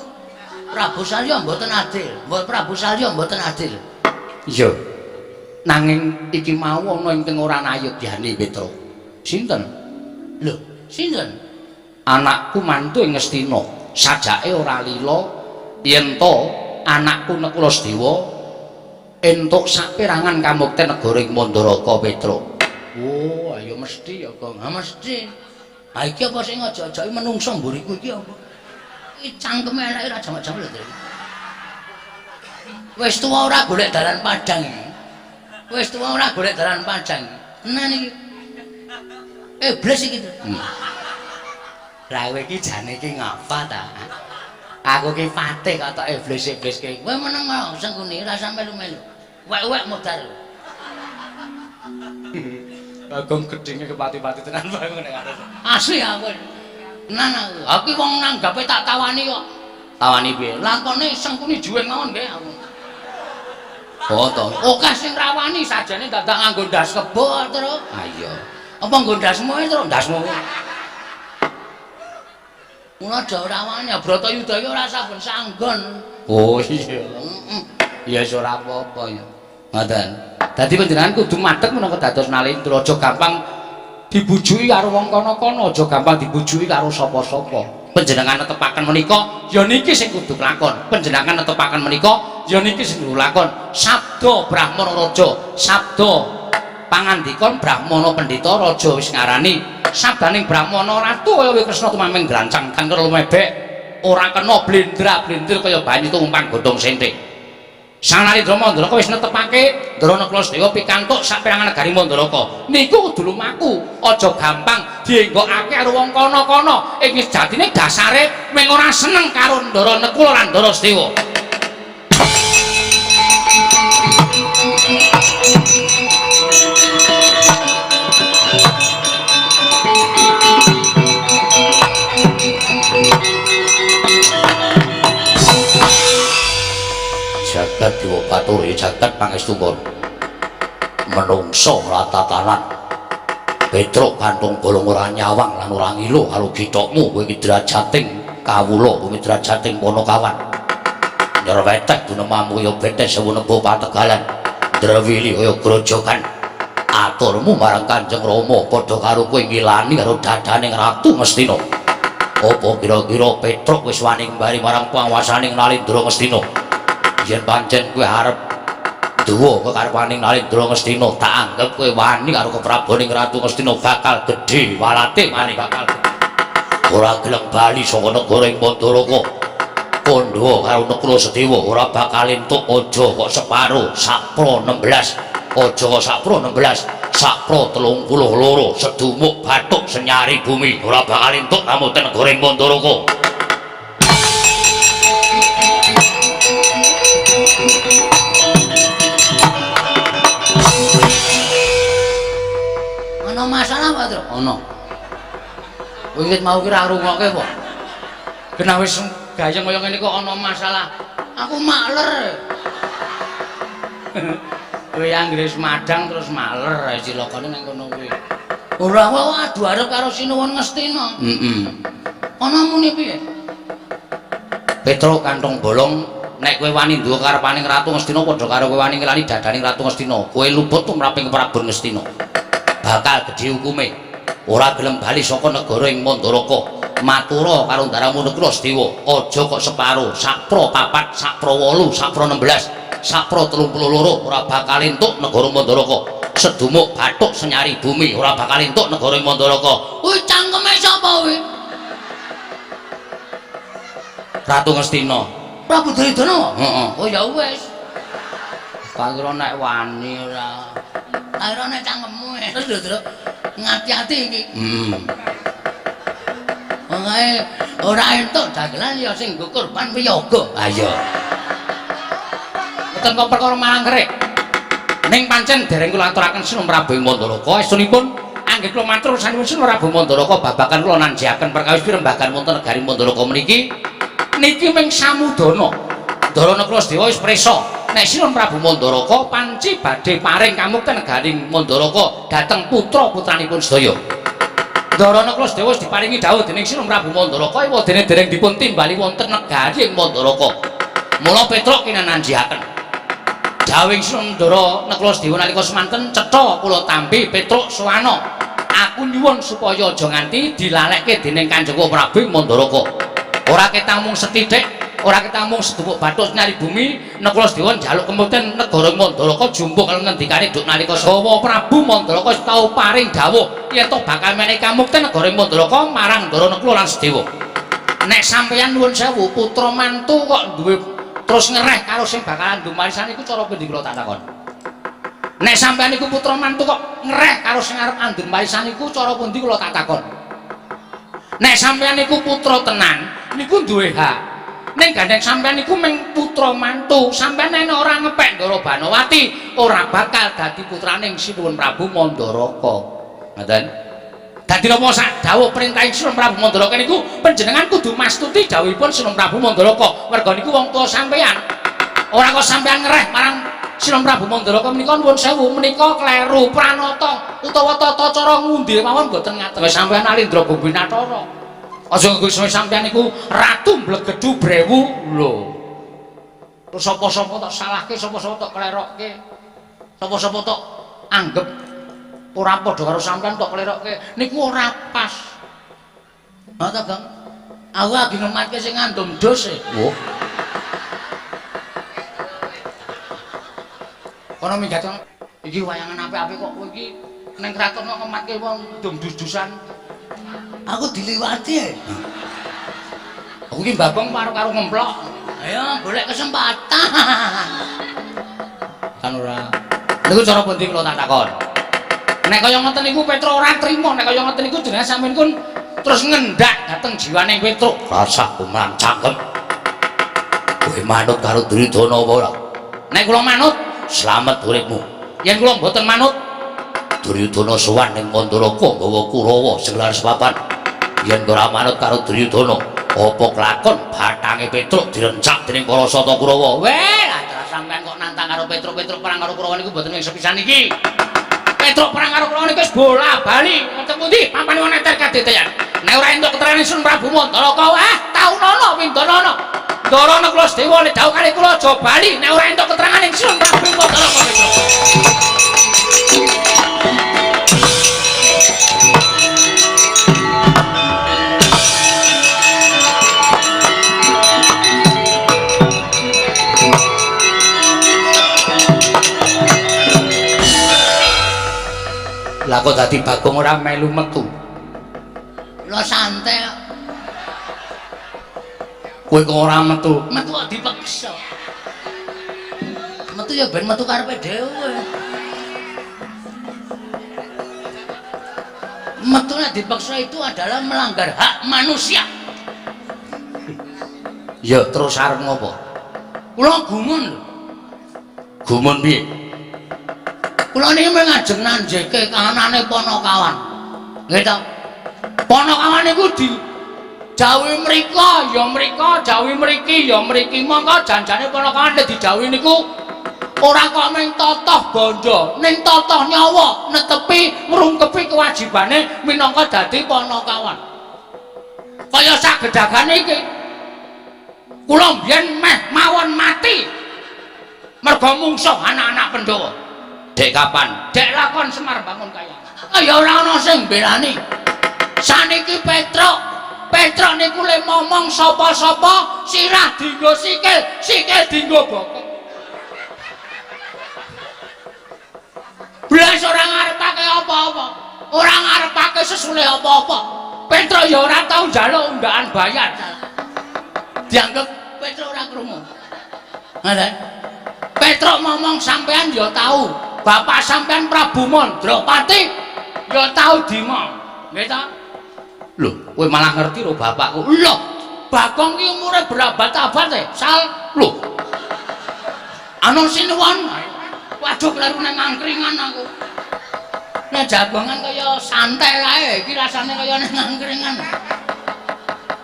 Prabu Salya mboten adil. Mbok Prabu Salya mboten adil. Iya. Nanging iki mau ana ingkang ora nayogyani Petro. Sinten? Lho, sinten? Anakku mantu ing Ngastina. Sajake ora lila yen to anakku Nekula Sedewa entuk saperangan kamukten negara ing Mandaraka Petro. Oh, ayo mesti ya, Kang. Ha mesti. Ha iki apa sing aja-ajake menungso mburiku iki apa? Iki cangkeme eleke ora jamak-jamak lho. Wis tuwa ora golek dalan padhang iki. Wis tuwa ora golek dalan padhang. Tenan iki. Iblis iki to. Lah kowe iki jane iki ngapa ta? Aku ki patih kok tok iblis-iblis ki. Kowe meneng kok sengkuni ora sampe melu-melu. Wek-wek modar. Bagong gedhinge kepati-pati tenan Bagong nek arep. Asli aku. Tenan aku. Aku wong nanggape tak tawani kok. Tawani piye? Lakone sengkuni juweng mawon nggih aku. Oh to. Oke sing rawani sajane dadak nganggo ndas kebo terus. Ha iya. Apa nggo ndasmu ae terus ndasmu. Mula aja ora wani, Bratayuda iki ora saben sanggon. Oh iya. Heeh. Ya wis ora apa-apa ya. Ngoten. Dadi panjenengan kudu madheg menangka dados Nalendra, aja gampang dibujuki karo wong kono-kono, aja gampang dibujuki karo sapa-sapa. Panjenengan netepaken menika ya niki sing kudu kelakon. Panjenengan netepaken menika ya niki sing kudu lakon. Sabda Brahmana Raja, sabda pangandika Brahmana Pendhita Raja wis ngarani sabdaning Brahmana Ratu kaya Kresna tumaming grancang kanker lumebek ora kena blendra-blendir kaya banyu tumpang godhong sente. Sang Narendra Mandaraka wis netepake Ndara Nakula Sedewa pikantuk saperangan negari Mandaraka. Niku kudu lumaku, aja gampang dienggokake karo wong kono-kono. Ing sejatine dasare mung ora seneng karo Ndara Nakula lan Ndara Sedewa. Jagat Dewa Bathara jagat pangestu kono. Menungso ora tatanan. Petruk gantung bolong ora nyawang lan ora ngilu karo githokmu kowe iki drajating kawula, kowe iki drajating Panakawan. Nyerwetek gunemamu kaya betes sewu nebo pategalan. Drewili kaya grojogan. Aturmu marang Kanjeng Rama padha karo kowe ngilani karo dadaning Ratu Ngastina. Apa kira-kira Petruk wis wani kembali marang panguwasaning Nalindra Ngastina? Yen pancen kowe arep duwa kekarepaning Nalindra Ngastina, tak anggep kowe wani karo kepraboning Ratu Ngastina bakal gedhe walate maning bakal ora gelem bali saka negara ing Mandaraka. Kandha karo Nakula Sadewa ora bakal entuk aja kok separo sapra 16, aja kok sapra 16, sapra 32 sedumuk bathuk senyari bumi ora bakal entuk kamukten negara ing Mandaraka. Ana masalah Pak Truk? Ana. Kowe wis mau ki ra ngrungokke apa? Kena wis gayeng kaya ngene kok ana masalah. Aku makler. Kowe anggere wis madang terus makler cilakane nang kono kuwi. Ora wae adu arep karo Sinuwun Ngastina. Heeh. Ana muni piye? Petruk kantong bolong, nek kowe wani duwe karepaning Ratu Ngastina padha karo kowe wani ngelani dadaning Ratu Ngastina. Kowe luput tumraping Prabu Ngastina. Bakal gedhe hukume. Ora gelem bali saka negara ing Mandaraka. Matura karo ndaramu Nakula Sadewa, aja kok separo, sapra 4, sapra 8, sapra 16, sapra 32 ora bakal entuk negara Mandaraka. Sedumuk bathuk senyari bumi ora bakal entuk negara Mandaraka. Kuwi cangkeme sapa kuwi? Ratu Ngastina. Prabu Duryudana? Heeh. Oh ya wis. Tak kira nek wani ora. Tak kira nek cangkemmu. Terus lho, Truk. Ngati-ati iki. Heeh. Pokoke ora entuk dagelan ya sing nggo korban wiyaga. Ha iya. Mboten kok perkara malang kerik. Ning pancen dereng kula aturaken Sinun Prabu Mandaraka, estunipun anggit kula matur saninipun Sinun Prabu Mandaraka babagan kula nanjiaken perkawis pirembagan wonten negari Mandaraka meniki niki ming samudana. Ndara Nakula Sadewa wis prisa nek Sinun Prabu Mandaraka panci badhe paring kamukten negari Mandaraka dhateng putra-putranipun sedaya. Ndara Nakula Sadewa wis diparingi dawuh dening Sinun Prabu Mandaraka ewadene dereng dipun timbali wonten negari ing Mandaraka. Mula Petruk kinananjiaken dawuhing Sinun Ndara Nakula Sadewa nalika semanten cetha kula tampi Petruk suwana. Aku nyuwun supaya aja nganti dilalekke dening Kanjeng Prabu Mandaraka. Ora ketang mung sethithik, ora ketang mung sedumuk bathuk nyari bumi, Nakula Sadewa njaluk kemukten negara Mandaraka jumpuk karo ngendikane duk nalika sawa Prabu Mandaraka wis tau paring dawuh yen to bakal menehi kamukten negara Mandaraka marang Ndara Nakula lan Sadewa. Nek sampeyan nuwun sewu putra mantu kok duwe terus ngereh karo sing bakalan ndumarisan iku cara pundi kula tak takon. Nek sampeyan iku putra mantu kok ngereh karo sing arep andum warisan iku cara pundi kula tak takon. Nek sampeyan iku putra tenan niku duwe hak. Ning gandeng sampeyan niku mung putra mantu, sampeyan nek ora ngepek Ndara Banowati ora bakal dadi putraning Sinuwun Prabu Mandaraka. Ngoten. Dadi napa sak dawuh perintahing Sinuwun Prabu Mandaraka niku panjenengan kudu mastuti dawuhipun Sinuwun Prabu Mandaraka. Merga niku wong tuwa sampeyan. Ora kok sampeyan ngereh marang Sinuwun Prabu Mandaraka menika nuwun sewu menika kleru pranata utawa tata cara ngundi mawon mboten ngaten. Wis sampeyan Alindra Gombinathara. Aja nggo sampeyan niku ratu mblegedu brewu lho. Terus sapa-sapa tok salahke, sapa-sapa tok klerokke. Sapa-sapa tok anggep ora padha karo sampeyan tok klerokke. Niku ora pas. Ha ta, Bang? Aku lagi ngematke sing ngandum dos e. Oh. Kono minggat iki wayangan apik-apik kok kowe iki ning kraton kok ngematke wong ndum dus-dusan. Aku diliwati e. Aku iki mbabong karo karo ngemplok. Ayo golek kesempatan. Kan ora. Niku cara pundi kula tak takon. Nek kaya ngoten niku Petruk ora trima, nek kaya ngoten niku jenenge sampeyan kun terus ngendak dhateng jiwane Petruk. Rasah kumrang cangkem. Kowe manut karo Duryudana apa ora? Nek kula manut, slamet uripmu. Yen kula mboten manut, Duryudana sowan ning Mandaraka nggawa Kurawa sing sepapan. Yen ora manut karo Duryudana, apa kelakon bathange Petruk direncak dening para Sata Kurawa. Weh, lah sampean kok nantang karo Petruk, Petruk perang karo Kurawa niku mboten wing sepisan iki. Petruk perang karo Kurawa niku wis bola-bali. Ngoten pundi papan wong neter kadeteyan. Nek ora entuk keterangan Sun Prabu Mandaraka, wah taunono windonono. Ndara Nakula Sadewa nek dawuh kali kula aja bali nek ora entuk keterangan Sun Prabu Mandaraka. Petruk. Lah kok dadi Bagong ora melu metu? Lho santai. Kowe kok ora metu? Metu kok dipeksa. Metu ya ben metu karepe dhewe. Metu nek dipaksa itu adalah melanggar hak manusia. Ya terus arep ngopo? Kula gumun lho. Gumun piye? Kula niki mung ngajeng nanjeke kahanane Panakawan. Nggih ta? Panakawan niku dijauhi mriko ya mriko, jauhi mriki ya mriki. Mongko janjane Panakawan nek dijauhi niku ora kok mung totoh bondo, ning totoh nyawa netepi ngrungkepi kewajibane minangka dadi Panakawan. Kaya sagedagane iki. Kula mbiyen meh mawon mati mergo mungsuh anak-anak Pandhawa. Dek kapan? Dek lakon Semar bangun kaya. Ya ora ana sing mbelani. Saniki Petruk, Petruk niku le momong sapa-sapa sirah dienggo sikil, sikil dienggo bokong. Blas ora ngarepake apa-apa, ora ngarepake sesule apa-apa. Petruk ya ora tau njaluk undaan bayar. Dianggep Petruk ora krungu. Ngoten. Petruk ngomong sampean ya tau, bapak sampean Prabu Mandrapati ya tau dimong. Nggih ta? Lho, kowe malah ngerti lho bapakku. Lho, Bagong ki umure berabad-abad e, Sal. Lho. Anu sinuwun. Waduh kleru nang angkringan aku. Nek jagongan kaya santai kae, iki rasane kaya nang angkringan.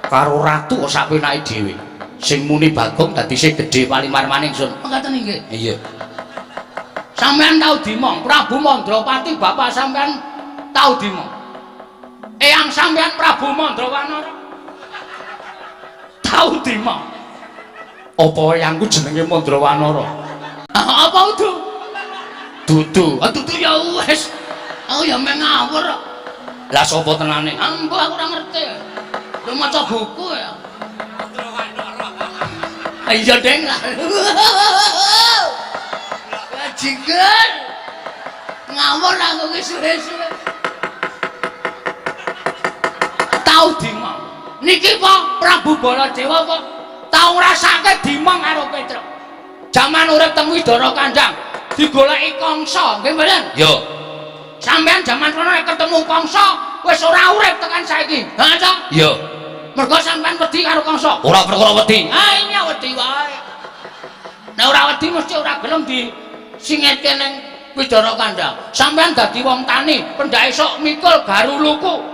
Karo ratu kok sak penake dhewe. Sing muni Bagong dadi sing gedhe palimar-maning sun. Mekaten nggih. Iya. Sampeyan tau dimong, Prabu Mandrapati bapak sampeyan tau dimong. Eyang sampeyan Prabu Mandrawanara tau dimong. Apa eyangku jenenge Mandrawanara? Apa udu? Dudu. Ah dudu ya wis. Aku ya meh ngawur. Lah sapa tenane? Ambo aku ora ngerti. Lu maca buku ya. Iya deng lah. Bajingan. Ngawur aku ki suwe-suwe. Tau dimong. Niki po Prabu Baladewa kok tau ngrasake dimong karo Petruk. Jaman urip teng Widara Kandang digoleki Kangsa, nggih mboten? Yo. Sampeyan jaman rono nek ketemu Kangsa wis ora urip tekan saiki. Ha ta? Yo. Mergo sampeyan wedi karo Kangsa. Ora perkara wedi. Ah iya wedi wae. Nek ora wedi mesti ora gelem disingetke ning Widara Kandang. Sampeyan dadi wong tani, pendak esuk mikul garuluku.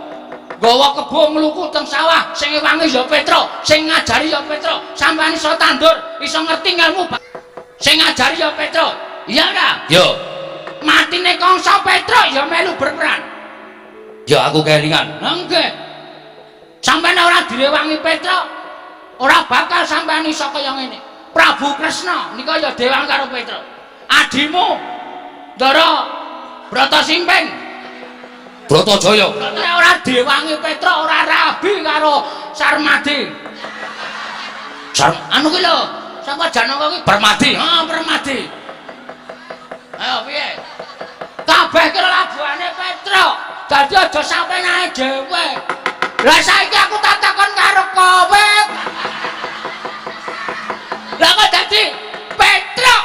Nggawa kebo ngluku teng sawah, sing ngewangi ya Petruk, sing ngajari ya Petruk. Sampeyan iso tandur, iso ngerti ngelmu. Sing ngajari ya Petruk. Iya ora? Yo. Matine Kangsa Petruk ya melu berperan. Ya aku kelingan. Lah nggih. Sampeyan ora direwangi Petruk, ora bakal sampeyan iso kaya ngene. Prabu Kresna nika ya dewang karo Petruk. Adimu Ndara Brata Simping, Bratajaya. Ora diwangi Petruk ora rabi karo Sarmadi. Anu ki lho, sapa Janaka ki? Permadi. Heeh, Permadi. Ayo piye? Kabeh ki labuhane Petruk. Dadi aja sampe nae dhewe. Lah saiki aku tak takon karo kowe. Lah kok dadi Petruk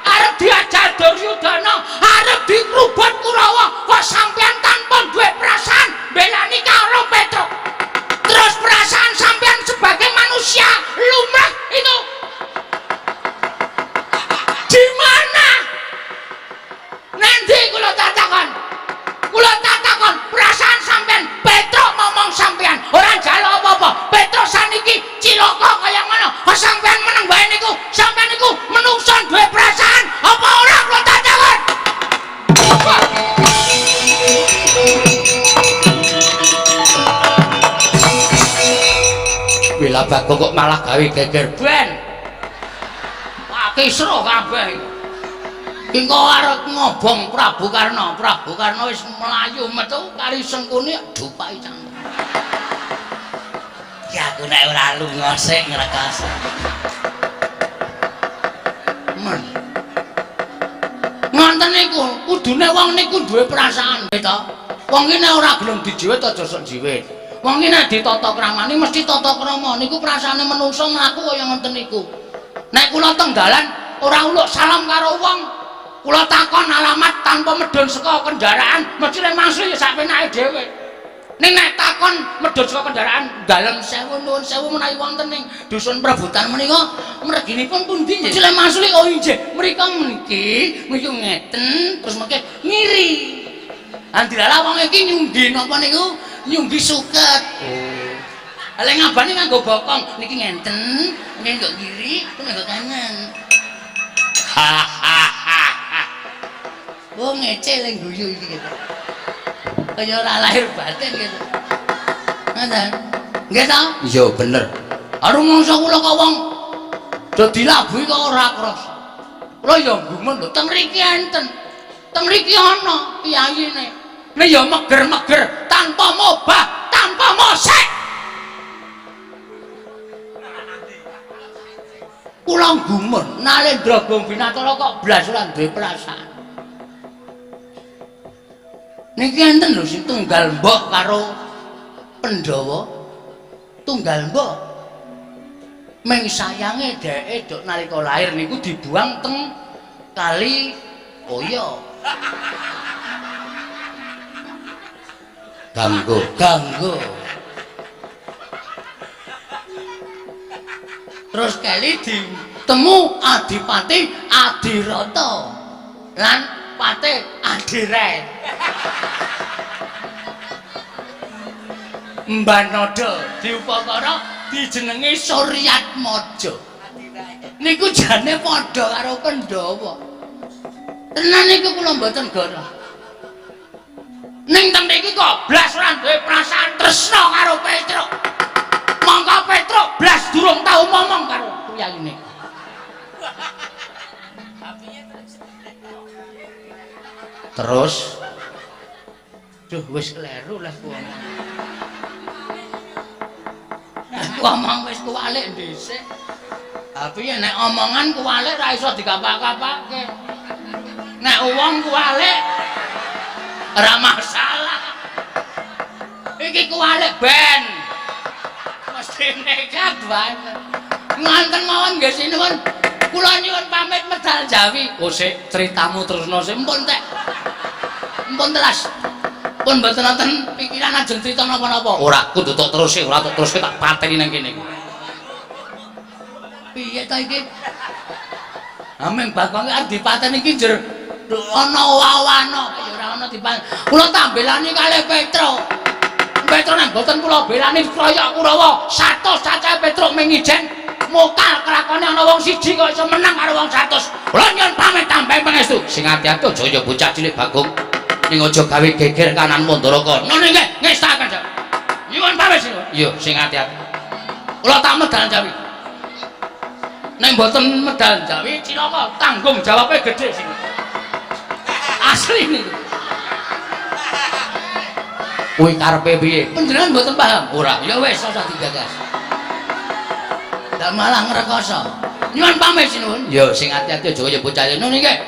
arep diajar Duryudana, arep dikrubut Kurawa, kok sampean tanpa duwe perasaan belani karo Petruk. Terus perasaan sampean sebagai manusia lumrah itu di mana? Nanti kula tak takon. Kula tak takon perasaan sampean Petruk ngomong sampean ora njaluk apa-apa. Petruk saniki cilaka kaya ngono. Kok sampean meneng wae niku? Sampean niku menungso duwe perasaan apa ora kula tak takon? Wila Bagong kok malah gawe geger ben. Kisruh kabeh. Engko arep ngobong Prabu Karna. Prabu Karna wis mlayu metu kari Sengkuni dupaki cangkem. Ya aku nek ora lunga sik ngrekas. Men. Ngoten niku, kudune wong niku duwe perasaan, to. Wong ki nek ora gelem dijiwit aja sok jiwit. Wong ki nek ditata kramane mesti tata krama. Niku perasaane menungso mlaku kaya ngoten niku. Nek kula teng dalan ora uluk salam karo wong, kula takon alamat tanpa medhun saka kendaraan, mesti lek mangsul ya sak penake dhewe. Ning nek takon medhun saka kendaraan, dalem sewu nuwun sewu menawi wonten ing dusun Prebutan menika mreginipun pundi nggih? Mesti lek mangsul oh inggih, mriko meniki, mriki ngeten, terus mengke ngiri. Andilalah wong iki nyunggi napa niku? Nyunggi suket. Oh. Lha ngabane nganggo bokong, niki ngenten, niki nggo kiri, terus nggo kanan. Hahaha. Wong ngece le guyu iki gitu. Kaya ora lahir batin gitu. Ngoten. Nggih ta? Iya bener. Arep mangsa kula kok wong do dilabuhi kok ora krasa. Kula ya gumun lho, teng mriki enten. Teng mriki ana piyayine. Nek ya meger-meger tanpa mobah, tanpa mosek. Kula gumun Nalendra Gombinatara kok blas ora duwe perasaan. Niki enten lho sing tunggal mbok karo Pandhawa. Tunggal mbok. Ming sayange dheke dok nalika lahir niku dibuang teng kali Oyo. Ganggu. Ganggu. Terus kali ditemu Adipati Adirata lan Pate Adiret. Mbanada diupakara dijenengi Suryatmaja. Niku jane padha karo Pandhawa. Tenan niku kula mboten goroh. Ning teng mriki kok blas ora duwe perasaan tresna karo Petruk. Mongko Petruk blas durung tau momong karo priyayine. Terus duh wis kleru lah ku omong. Ku omong wis kuwalik dhisik. Tapi nek omongan kuwalik ra iso dikapak-kapake. Nek wong kuwalik ora masalah. Iki kuwalik ben. Mesti nekat banget. Nganten mawon nggih sinuwun. Kula nyuwun pamit medal Jawi. Oh sik, critamu terusno sik. Mpun tek. Mpun telas. Pun mboten wonten pikiran ajeng crita napa-napa. Ora kudu tok terus sik, ora tok terus tak pateni nang kene iki. Piye ta iki? Ameng Bagong arep dipateni iki jer ana wawana ya ora ana dipateni. Kula tambelani kalih Petruk. Petruk nek mboten kula belani kroyok Kurawa 100 cacahe Petruk ming ijen mokal kelakone ana wong siji kok iso menang karo wong 100. Kula nyuwun pamit tambahi pangestu. Sing ati-ati aja ya bocah cilik Bagong. Ning aja gawe geger kanan Mandaraka. Ngono nggih, ngestaken. Nyuwun pamit sing. Iya, sing ati-ati. Kula tak medal Jawi. Nek mboten medal Jawi cilaka, tanggung jawabe gedhe sing. Asli niku. Kuwi karepe piye? Panjenengan mboten paham? Ora. Ya wis ora digagas. Ndak malah ngrekoso. Nyuwun pamit sinuwun. Ya sing ati-ati aja kaya bocah ngono nggih.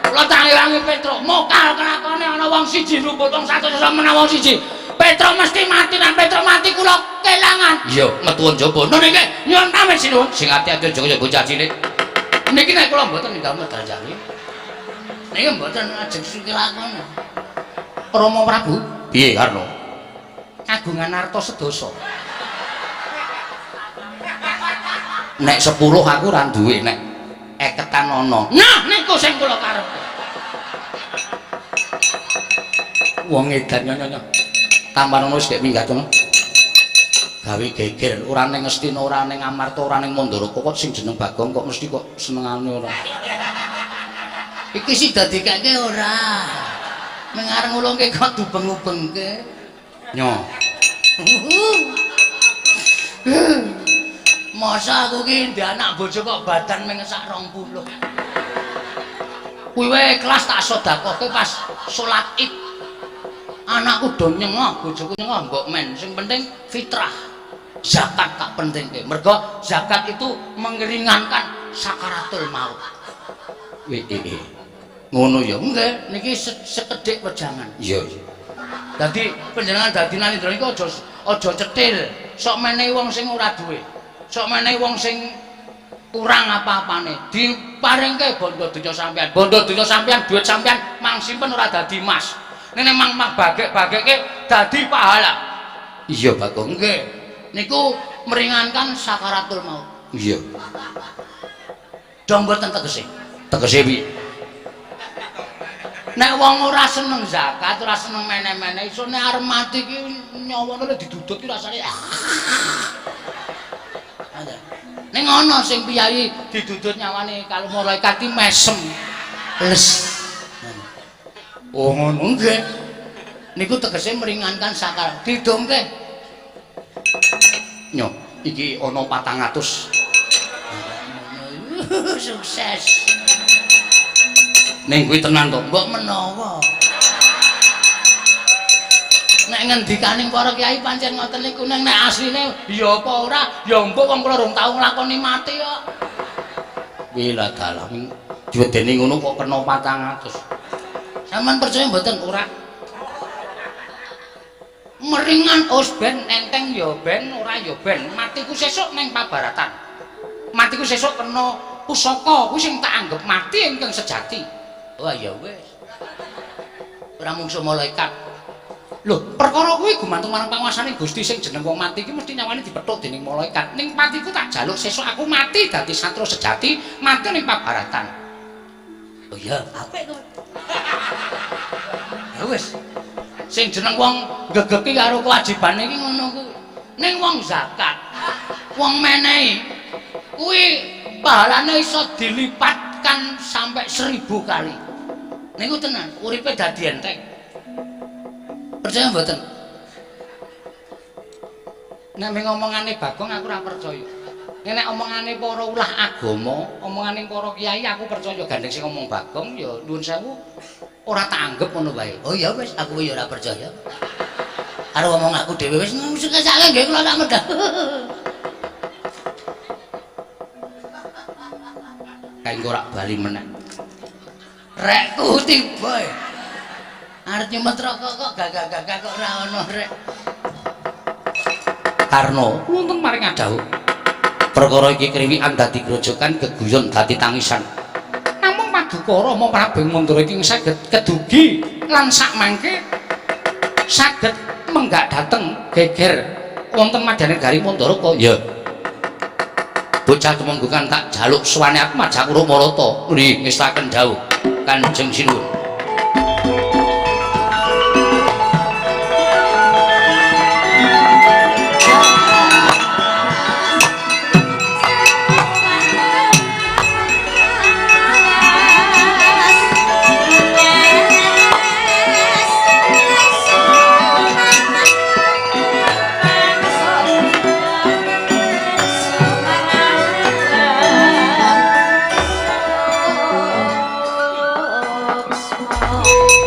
Kula tangiwangi Petruk, mokal kelakone ana wong siji rumput wong 100 iso menang wong siji. Petruk mesti mati, nek Petruk mati kula kelangan. Iya, metu njaba. Ngono nggih. Nyuwun pamit sinuwun. Sing ati-ati aja kaya bocah cilik. Niki nek kula mboten ninggal medal Jawi. Niki mboten ajeng kelakon. Rama Prabu, piye Karno? Kagungan arta sedasa. Nek 10 aku ora duwe, nek eketan ana. Nah, niku sing kula karepe. Wong edan nyonya. Tampan ono wis gek minggat ngono. Gawe geger, ora ning Ngastina, ora ning Amarta, ora ning Mandaraka kok sing jeneng Bagong kok mesti kok senengane ora. Iki sida dikeke ora. Meng arep ngulungke kok dubeng-ubengke. Nyo. Masa aku ki ndek anak bojo kok badan meng sak 20. Kuwi wae kelas tak sedekahke pas salat Id. Anakku do nyengah, bojoku nyengah mbok men. Sing penting fitrah. Zakat tak pentingke. Mergo zakat itu mengeringankan sakaratul maut. Wih, ngono ya. Nggih, niki sekedhik wejangan. Iya, iya. Dadi panjenengan dadi Nalindra iku aja cetil. Sok menehi wong sing ora duwe. Sok menehi wong sing kurang apa-apane. Diparingke bondo donya sampean. Bondo donya sampean, duit sampean mang simpen ora dadi emas. Nek mang bagek-bagekke dadi pahala. Iya, Bagong. Nggih. Niku meringankan sakaratul maut. Iya. Dong mboten tegese. Tegese piye? Nek wong ora seneng zakat, ora seneng meneh-meneh, iso nek arep mati ki nyawane didudut ki rasane. Ning ana sing piyayi didudut nyawane kalau malaikat ki mesem. Les. Oh ngono nggih. Niku tegese meringankan sakar. Didongke. Nyo, iki ana 400. Sukses. Ning kuwi tenan to? Mbok menawa. Nek ngendikaning para kiai pancen ngoten niku, ning nek asline ya apa ora, ya mbok wong kula rung tau nglakoni mati kok. Wila dalah. Diwedeni ngono kok kena 400. Sampeyan percaya mboten? Ora. Meringan os ben enteng ya ben, ora ya ben. Matiku sesuk ning pabaratan. Matiku sesuk kena pusaka kuwi sing tak anggap mati ingkang sejati. Wah ya wis. Ora mungsuh malaikat. Lho, perkara kuwi gumantung marang panguasane Gusti sing jeneng wong mati iki mesti nyawane dipethuk dening malaikat. Ning patiku tak jaluk sesuk aku mati dadi satria sejati, mati ning pabaratan. Oh iya, apik kowe. Ya wis. Sing jeneng wong gegeki karo kewajibane iki ngono kuwi. Ning wong zakat, wong menehi kuwi pahalane iso dilipatkan sampai 1000 kali. Niku tenan, uripe dadi enteng. Percaya mboten? Nek meng omongane Bagong aku ora percaya. Nek omongane para ulah agama, omongane para kiai aku percaya. Gandeng sing ngomong Bagong ya nuwun sewu ora tak anggep ngono wae. Oh iya wis, aku ya ora percaya. Karo ngomong aku dhewe wis sesake nggih kula tak medhah. Kae engko ora bali meneh. Rekku tiba. Arep nyemet rokok kok gagah-gagah kok ora ono rek. Karno wonten maring adhawuh. Perkara iki kriwikan dadi grojokan, geguyon dadi tangisan. Namung paduka Rama Prabu Mandura iki saged kedugi lan sakmangke saged menggak dhateng geger wonten madyaning negari Mandaraka. Ya. Bocah tumenggungan tak jaluk suwane aku majak uruk marata. Nggih, ngestaken dawuh Kanjeng Sinuwun.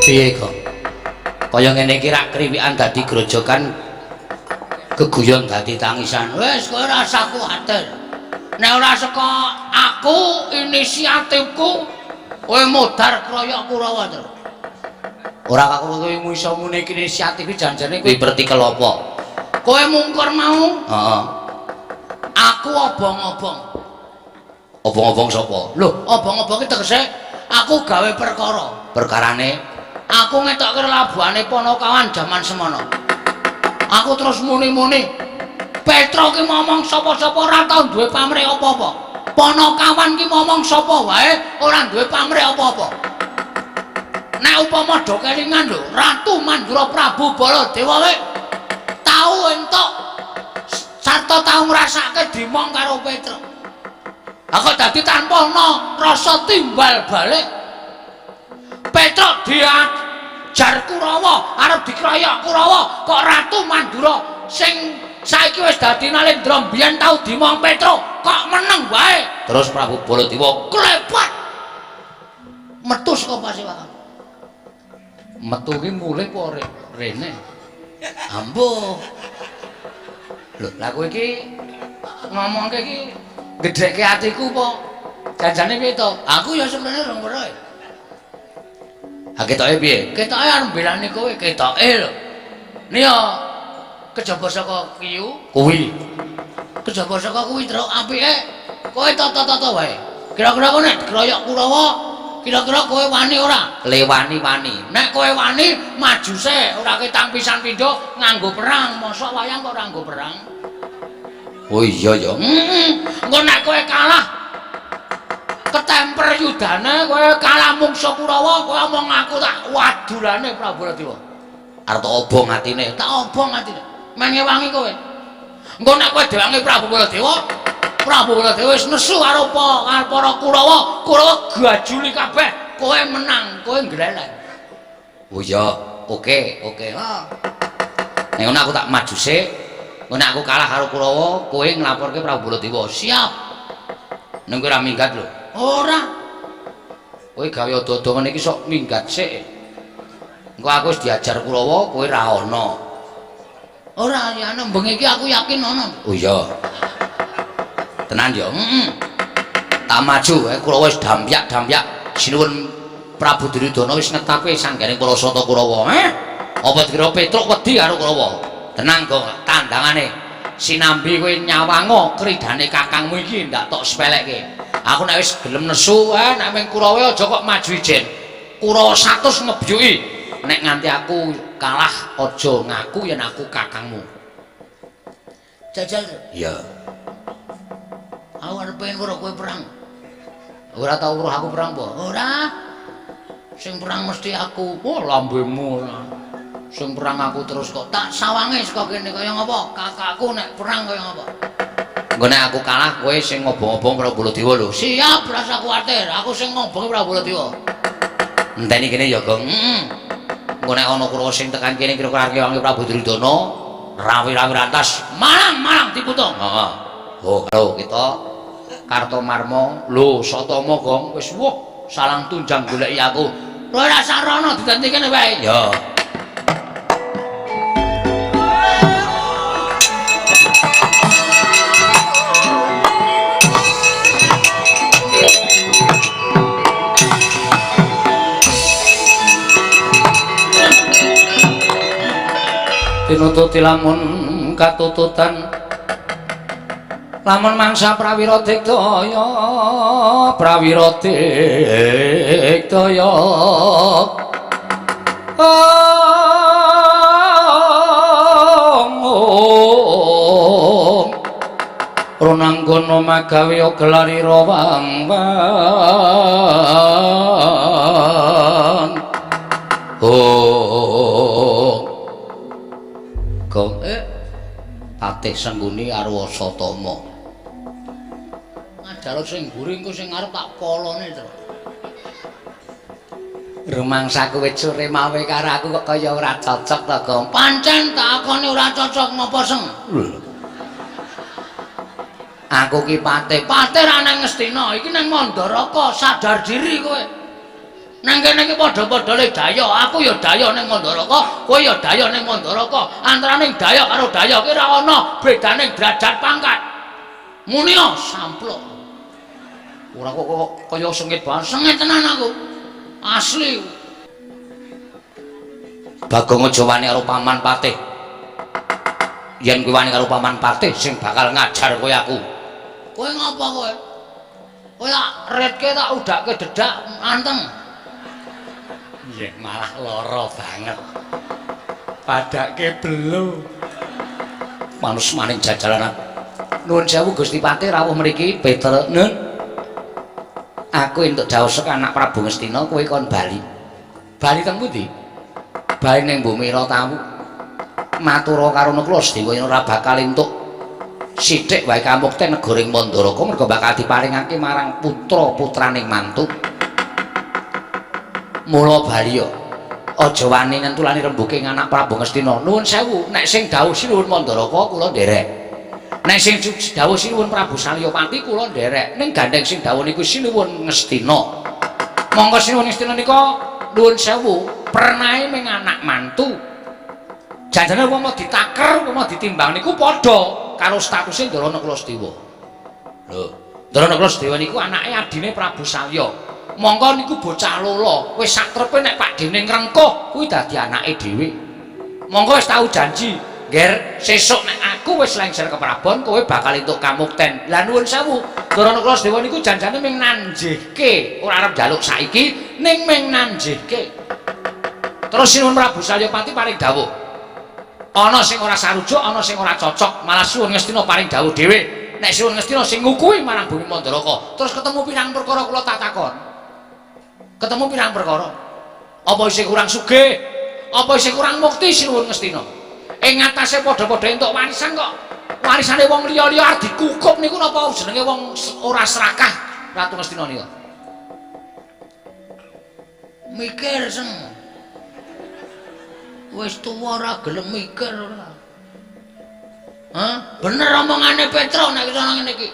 Piye kok? Kaya ngene iki rak kriwikan dadi grojokan, geguyon dadi tangisan. Wis kowe ora usah kuwatir. Nek ora saka aku inisiatifku kowe modar kroyok Kurawa terus. Ora aku kowe iso muni iki inisiatif iki janjane kowe berarti kelopo. Kowe mungkur mau? Heeh. Aku obong-obong. Obong-obong sapa? Lho, obong-obong iki tegese aku gawe perkara. Perkarane aku ngetokke labuhane Ponokawan jaman semono. Aku terus muni-muni, Petro ki ngomong sapa-sapa ora tau duwe pamrih apa-apa. Ponokawan ki ngomong sapa wae ora duwe pamrih apa-apa. Nek upama do kelingan lho, Ratu Mandura Prabu Baladewa wae tau entuk sarta tau ngrasake dimong karo Petro. Aku dadi tanpa ana rasa timbal balik. Petro diajar Kurawa, arep dikroyok Kurawa, kok Ratu Mandura sing saiki wis dadi Nalendra mbiyen tau dimong Petro, kok meneng wae. Terus Prabu Baladewa klepat metu saka pasewakan. Metu ki mulih apa rene? Ambuh. Lho, lah kowe iki ngomongke iki gedhekke atiku apa janjane piye to? Aku ya sebenarnya rong weruh. Ha ketoke piye? Ketoke arep mbelani kowe, ketoke lho. Niya kejaba saka kiyu Kuwi. Kejaba saka kuwi, Truk, apike kowe tata-tata wae. Kira-kira kowe nek dikroyok Kurawa, kira-kira kowe wani ora? Lewani wani. Nek kowe wani maju sik, ora ketang pisan pindho nganggo perang. Mosok wayang kok ora nganggo perang? Oh iya ya. Heeh. Engko nek kowe kalah ketemper yudane, kowe kalah mungsa Kurawa, kowe omong aku tak wadulane Prabu Baladewa. Arep tak obong atine. Tak obong atine. Men ngewangi kowe. Engko nek kowe dewangi Prabu Baladewa, Prabu Baladewa wis nesu karo para Kurawa, Kurawa gajuli kabeh, kowe menang, kowe ngleleng. Oh iya, oke, oke. Ha. Nek ngono aku tak maju sik. Engko nek aku kalah karo Kurawa, kowe nglaporke Prabu Baladewa. Siap. Ning kowe ora minggat lho. Ora. Kowe gawe ado-ado ngene iki sok minggat sik. Engko aku wis diajar Kurawa, kowe ra ana. Ora, ya ana bengi iki aku yakin ana. Oh iya. Tenan ya. Heeh. Tak maju, Kurawa wis dampyak-dampyak. Sinuwun Prabu Duryudana wis ngetake sangganing para sata Kurawa. Heh. Apa dikira Petruk wedi karo Kurawa? Tenang kok, tandangane. Sinambi kowe nyawango kridane kakangmu iki ndak tok sepelekke. Aku nek wis gelem nesu, nek ming Kurawa aja kok maju ijen. Kurawa 100 ngebyuki. Nek nganti aku kalah aja ngaku yen aku kakangmu. Jajal. Iya. Aku arep pengen weruh kowe perang. Ora tau weruh aku perang apa? Ora. Sing perang mesti aku. Oh, lambemu ora. Sing perang aku terus kok tak sawange saka kene kaya ngapa? Kakakku nek perang kaya ngapa? Engko nek aku kalah kowe sing ngobong-obong Prabu Baladewa lho. Siap, rasa kuwatir. Aku sing ngobongi Prabu Baladewa. Enteni kene ya, Gong. Heeh. Engko nek ana Kurawa sing tekan kene kira-kira arep Prabu Duryudana, rawi-rawi rantas, malang-malang diputung. Heeh. Oh, lho kita Kartomarma, lho Satama, Gong, wis wuh salang tunjang goleki aku. Kowe ora sarana diganti kene wae. Ya. Tinututi lamun katututan lamun mangsa prawira digdaya, prawira digdaya. Om Ronanggono magawe gelarira wang wang. Oh Gong Patih Sengguni arwa Satama. Ngajaro sing mburi engko sing arep tak polone to. Rumangsaku wis sore mawe karo aku kok kaya ora cocok to, Gong. Pancen tak akoni ora cocok ngopo seng? Aku ki patih. Patih ra nang Ngastina, iki nang Mandaraka, sadar diri kowe. Nang kene iki padha-padha le daya, aku ya daya ning Mandaraka, kowe ya daya ning Mandaraka. Antaraning daya karo daya ki ora ana bedane derajat pangkat. Muni samplok. Ora kok kaya sengit banget. Sengit tenan aku. Asli. Bagong aja wani karo paman Patih. Yen kowe wani karo paman Patih sing bakal ngajar kowe aku. Kowe ngapa kowe? Kowe tak retke tak udake dedak anteng. Nggih, malah lara banget. Padake belo. Manus maning jajalanan. Nuwun sewu Gusti Patih rawuh mriki Peter. Nun. Aku entuk dawuh saka anak Prabu Ngastina kowe kon bali. Bali teng pundi? Bali ning Bumi Ratawu. Matura karo Nakula Sedewa yen ora bakal entuk sithik wae kamukten negara ing Mandaraka merga bakal diparingake marang putra-putraning mantu. Mula bali yo. Aja wani ngentulani rembuke anak Prabu Ngastina. Nuwun sewu, nek sing dawuh sinuwun Mandaraka kula nderek. Nek sing dawuh sinuwun Prabu Salyapati kula nderek. Ning gandeng sing dawuh niku sinuwun Ngastina. Monggo sinuwun Ngastina nika nuwun sewu, pernahe ming anak mantu. Janjane umpama ditaker, umpama ditimbang niku padha karo statuse Ndara Nakula Sedewa. Lho, Ndara Nakula Sedewa niku anake adine Prabu Salya. Mongko niku bocah lolo, wis sakrepe nek pakdene ngrengkuh kuwi dadi anake dhewe. Monggo wis tau janji, Nger, sesuk nek aku wis lengser ke Prabon, kowe bakal entuk kamukten. Lah nuwun sewu, Ndara Nakula Sadewa niku janjane ming nanjihke, ora arep njaluk saiki, ning ming nanjihke. Terus Sinuwun Prabu Salyapati paring dawuh. Ana sing ora sarujuk, ana sing ora cocok, malah Sinuwun Ngastina paring dawuh dhewe. Nek Sinuwun Ngastina sing ngukuhi marang bumi Mandaraka. Terus ketemu pirang perkara kula tak takon. Ketemu pirang perkara. Apa isih kurang sugih? Apa isih kurang mukti Sinuwun Ngastina? Ing ngatasé padha-padha entuk warisan kok. Warisane wong liya-liya arep dikukup niku napa jenenge wong ora serakah Ratu Ngastina nika. Mikir seng. Wis tuwa ora gelem mikir ora. Hah? Bener omongane Petro nek iso ngene iki.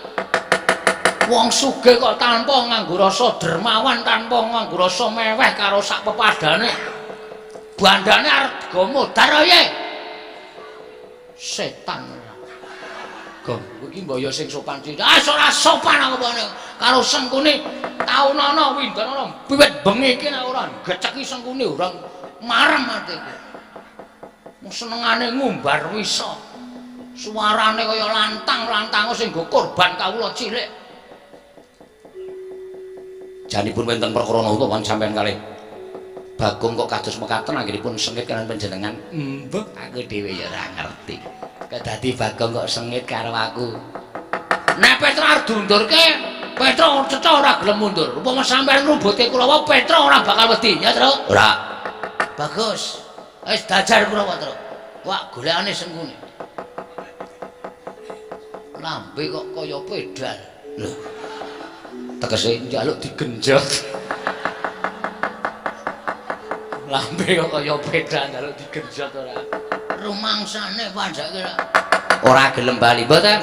Wong sugih kok tanpa nganggo rasa dermawan, tanpa nganggo rasa meweh karo sak pepadane. Bandane arep digo modar ae. Setan. Gong, kowe iki mbok ya sing sopan sithik. Ah ora sopan aku mbokne. Karo Sengkuni taunana windanana wiwit bengi iki nek ora geceki Sengkuni ora marem atiku. Mung senengane ngumbar wisa. Suarane kaya lantang-lantang sing nggo korban kawula cilik. Janipun wonten perkara napa sampeyan kalih Bagong kok kados mekaten anggenipun sengit kaliyan panjenengan. Mbah, aku dhewe ya ora ngerti. Kok dadi Bagong kok sengit karo aku. Nek Petro arep diundurke, Petro cetha ora gelem mundur. Upama sampeyan ngrubutke Kurawa, Petro ora bakal wedi, ya, Tru? Ora. Bagus. Wis dajar Kurawa, Tru. Wah, golekane Sengkuni. Lambe kok kaya pedal. Lho. Tegese njaluk digenjot. Lambe kok kaya pedal njaluk digenjot ora. Rumangsane pandhake ora. Ora gelem bali mboten.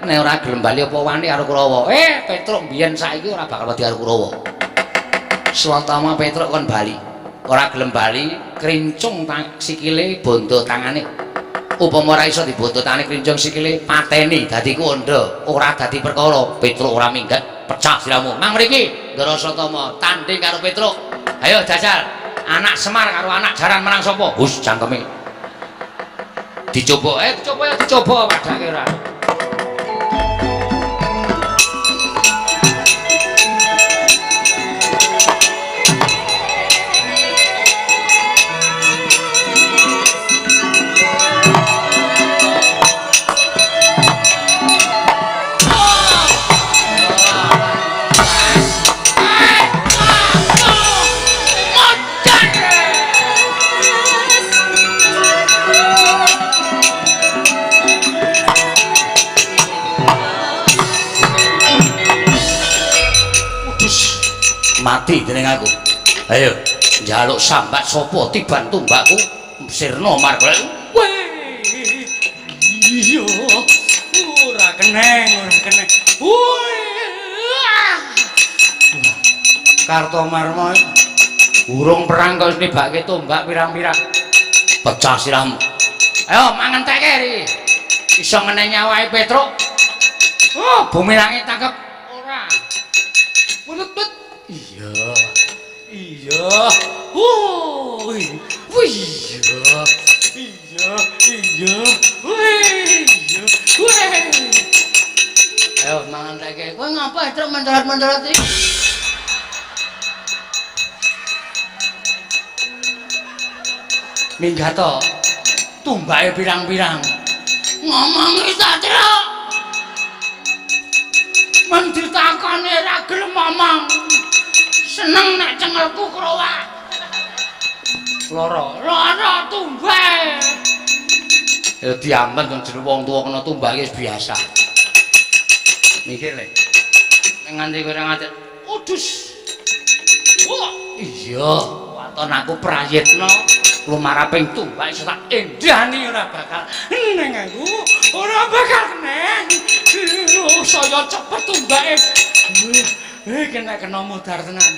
Nek ora gelem bali apa wani karo Kurawa? Petruk mbiyen saiki ora bakal wedi karo Kurawa. Swatama Petruk kon bali. Ora gelem bali, krincung sikile bondo tangane. Upama ora iso dibondo tangane krincung sikile pateni dadi kuwanda, ora dadi perkara. Petruk ora minggat, pecah siramu. Mang mriki, Ndara Satama tanding karo Petruk. Ayo jajal. Anak Semar karo anak jaran menang sapa? Hus cangkeme. Dicoba, dicoba ya dicoba padake ora. Mati dening aku. Ayo njaluk sambat sapa tiban tumbakku sirna marga. Weh. Iya. Ora keneng, ora keneng. Kartomarma urung perang kok wis nibake tombak pirang-pirang. Pecah sirahmu. Ayo mangan teke iki. Iso ngeneni awake Petruk. Oh, bumi langit tangkep ora. Putut. Iya. Iya. Oh, iya. Iya, iya. Wih, iya. Wih. Ayo mangan teke. Kowe ngapa truk mendarat-mendarat iki? Minggat to. Tumbake pirang-pirang. Ngomongi ta, Truk. Men ditakoni ora gelem ngomong. Seneng nek cengelku krowak. Lara, lara tumbak. Ya diamen wong jeneng wong tuwa kena tumbak wis biasa. Mikir le. Nek nganti kowe ora nganti udus. Wah, iya, waton aku prayitna lumaraping tumbak iso tak endani ora bakal neng aku, ora bakal neng. Saya cepet tumbake. Kena kena modar tenan.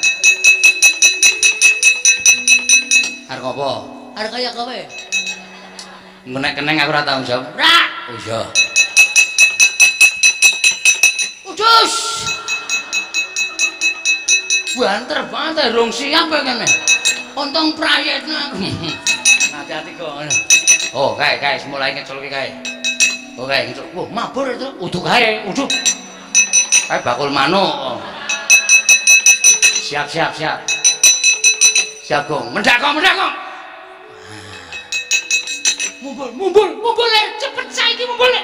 Arep apa? Arep kaya kowe. Nek keneng aku ora tanggung jawab. Ora. Oh iya. Udus. Banter banget rong siap kene. Untung prayitna aku. Hati-hati kok. Oh, kae mulai ngeculke kae. Oh, kae ngecul. Wah, mabur itu. Udu kae, udu. Kae bakul manuk. Siap, siap, siap. Siap, Gong. Mendak kok, mendak kok. Mumbul, mumbul, mumbul le, cepet saiki mumbul le.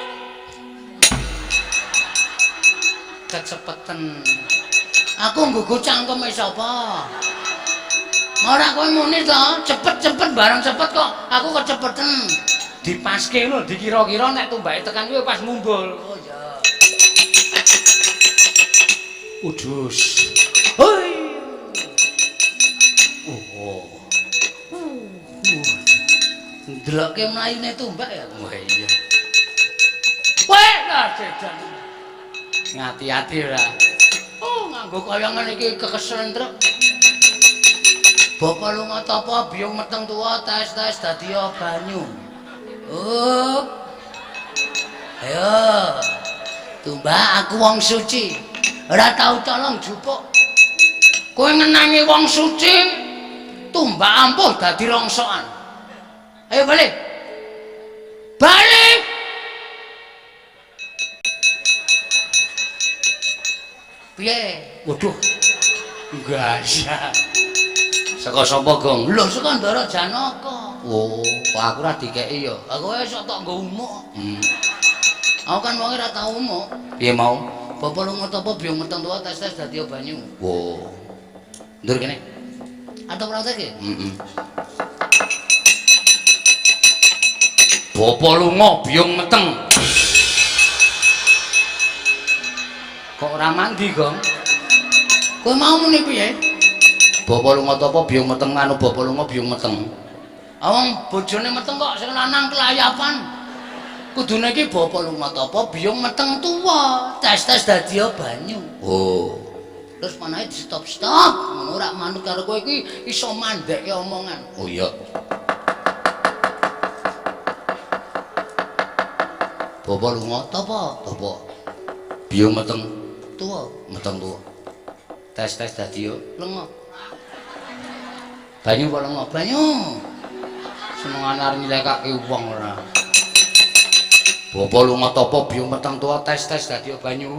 Kecepeten. Aku nggugu cangkeme sapa? Ora kowe muni to, cepet-cepet barang cepet kok. Aku kecepeten. Dipaske lho, dikira-kira nek tumbake tekan kuwi pas mumbul. Oh iya. Udus. Hoi. Oh. Ndelokke mlayune tumbak ya. Wah iya. Weh, lah sedan. Ngati-ati ora. Oh, nganggo kaya ngene iki kekeselen truk. Bapa lunga tapa biyung meteng tuwa tes-tes dadi banyu. Up. Ayo. Tumbak aku wong suci. Ora tau colong jupuk. Kowe ngenangi wong suci, tumbak ampuh dadi rongsokan. Ayo balik. Balik. Piye? Waduh. Gasak. Saka sapa, Gong? Lho, saka Ndara Janaka. Oh, kok aku ora dikeki ya? Aku wis tok nggo umuk. Aku kan wonge ora tau umuk. Piye mau? Bapa lunga tapa biyung meteng tuwa tes-tes dadi banyu. Oh. Ndur kene. Atau praktekke? Heeh. Bapa lunga biyung meteng. Kok ora mandi, Gong? Kowe mau muni piye? Bapa lunga tapa biyung meteng anu bapa lunga biyung meteng. Wong bojone meteng kok sing lanang kelayapan. Kudune iki bapa lunga tapa biyung meteng tuwa, tes-tes dadi banyu. Oh. Terus manahe di stop-stop, ngono ora manut karo kowe iki iso mandhekke omongan. Oh iya. Bapa lunga tapa? Tapa. Biyung meteng tuwa, meteng tuwa. Tes-tes dadi lenga. Banyu apa lenga? Banyu. Senengane arep nyilekake wong ora. Bapa lunga tapa biyung meteng tuwa tes-tes dadi banyu.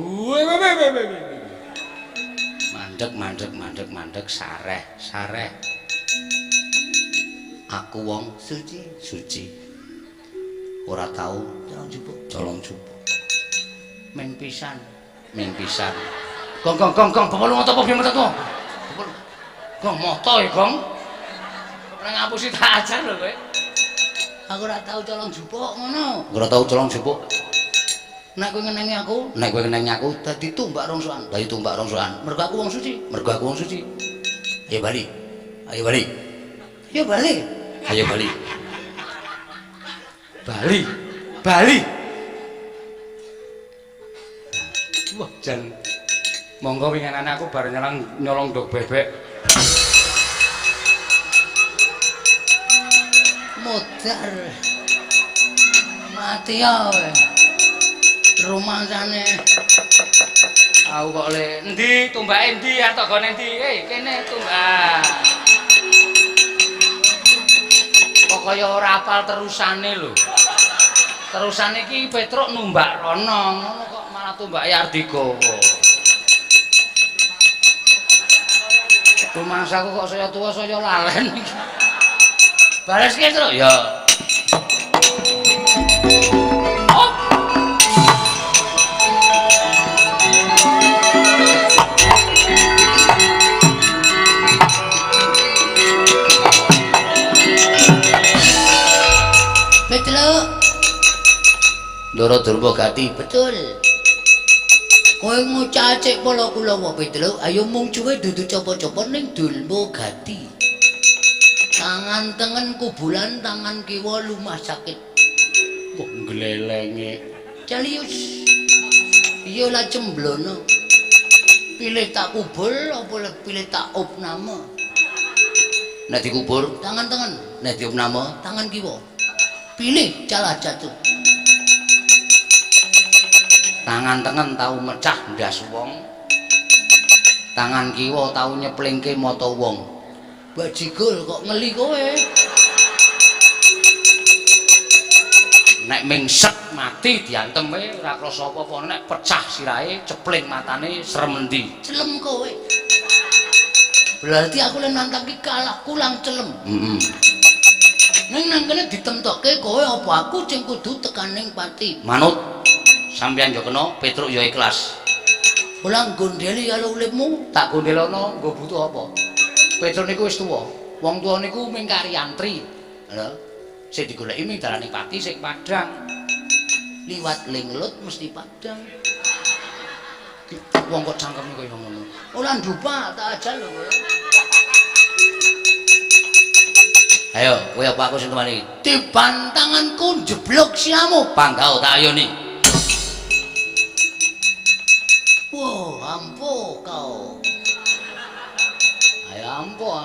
Mandek mandek mandek mandek sareh sareh. Aku wong suci suci. Ora tau colong jupuk. Colong jupuk. Ming pisan. Ming pisan. Gong gong gong gong bapa lunga tapa biyung meteng tuwa. Gong moto ya, Gong. Ora ngapusi tak ajar lho kowe. Aku ora tau colong jupuk ngono. Ora tau colong jupuk. Nek kowe ngenengi aku, nek kowe ngenengi aku dadi tumbak rongsokan. Dadi tumbak rongsokan. Mergo aku wong suci. Mergo aku wong suci. Ayo bali. Ayo bali. Ayo bali. Ayo bali. Bali. Bali. Wah, jan monggo winginane aku bar nyolong ndog bebek. Modar. Mati ya kowe. Rumangsane aku kok le endi tumbake endi arep tok gone endi? Kene tumbak. Kok kaya ora hafal terusane lho. Terusane iki Petruk numbak rono, ngono kok malah tumbake arep digawa. Rumangsaku kok saya tuwa saya lalen iki. Baleske, Truk. Ya. Oh. Petruk. Ndara Durma Gati. Betul. Kowe ngucacik pala kulawa Petruk, ayo mung cuwe dudu copo-copo ning Durma Gati. Tangan tengen kuburan, tangan kiwa lumah sakit. Kok glelenge. Celius. Iya lah cemblono. Pilih tak kubur apa pilih tak opname? Nek dikubur tangan tengen, nek diopname tangan kiwa. Pilih calah jatuh. Tangan tengen tau mecah ndas wong. Tangan kiwa tau nyeplingke mata wong. Bajigul kok ngeli kowe. Nek mingset mati diantem wae ora krasa apa-apa, nek pecah sirahe, cepling matane serem endi? Celem kowe. Berarti aku lek nantang ki kalah kulang celem. Heeh. Ning nang kene ditemtokke kowe apa aku sing kudu tekaning pati. Manut. Sampeyan yo kena, Petruk yo ikhlas. Ora gondeli karo uripmu, tak gondelono nggo butuh apa? Petruk niku wis tuwa. Wong tuwa niku mung kari antri. Lho, sing digoleki mung dalane pati sing padhang. Liwat linglut mesti padhang. Wong kok cangkeme kaya ngono. Ora ndupa tak ajal lho kowe. Ayo, kowe apa aku sing temani? Tiban tanganku njeblok siramu. Panggao tak ayoni. Wah, ampuh kau. Ayo ampuh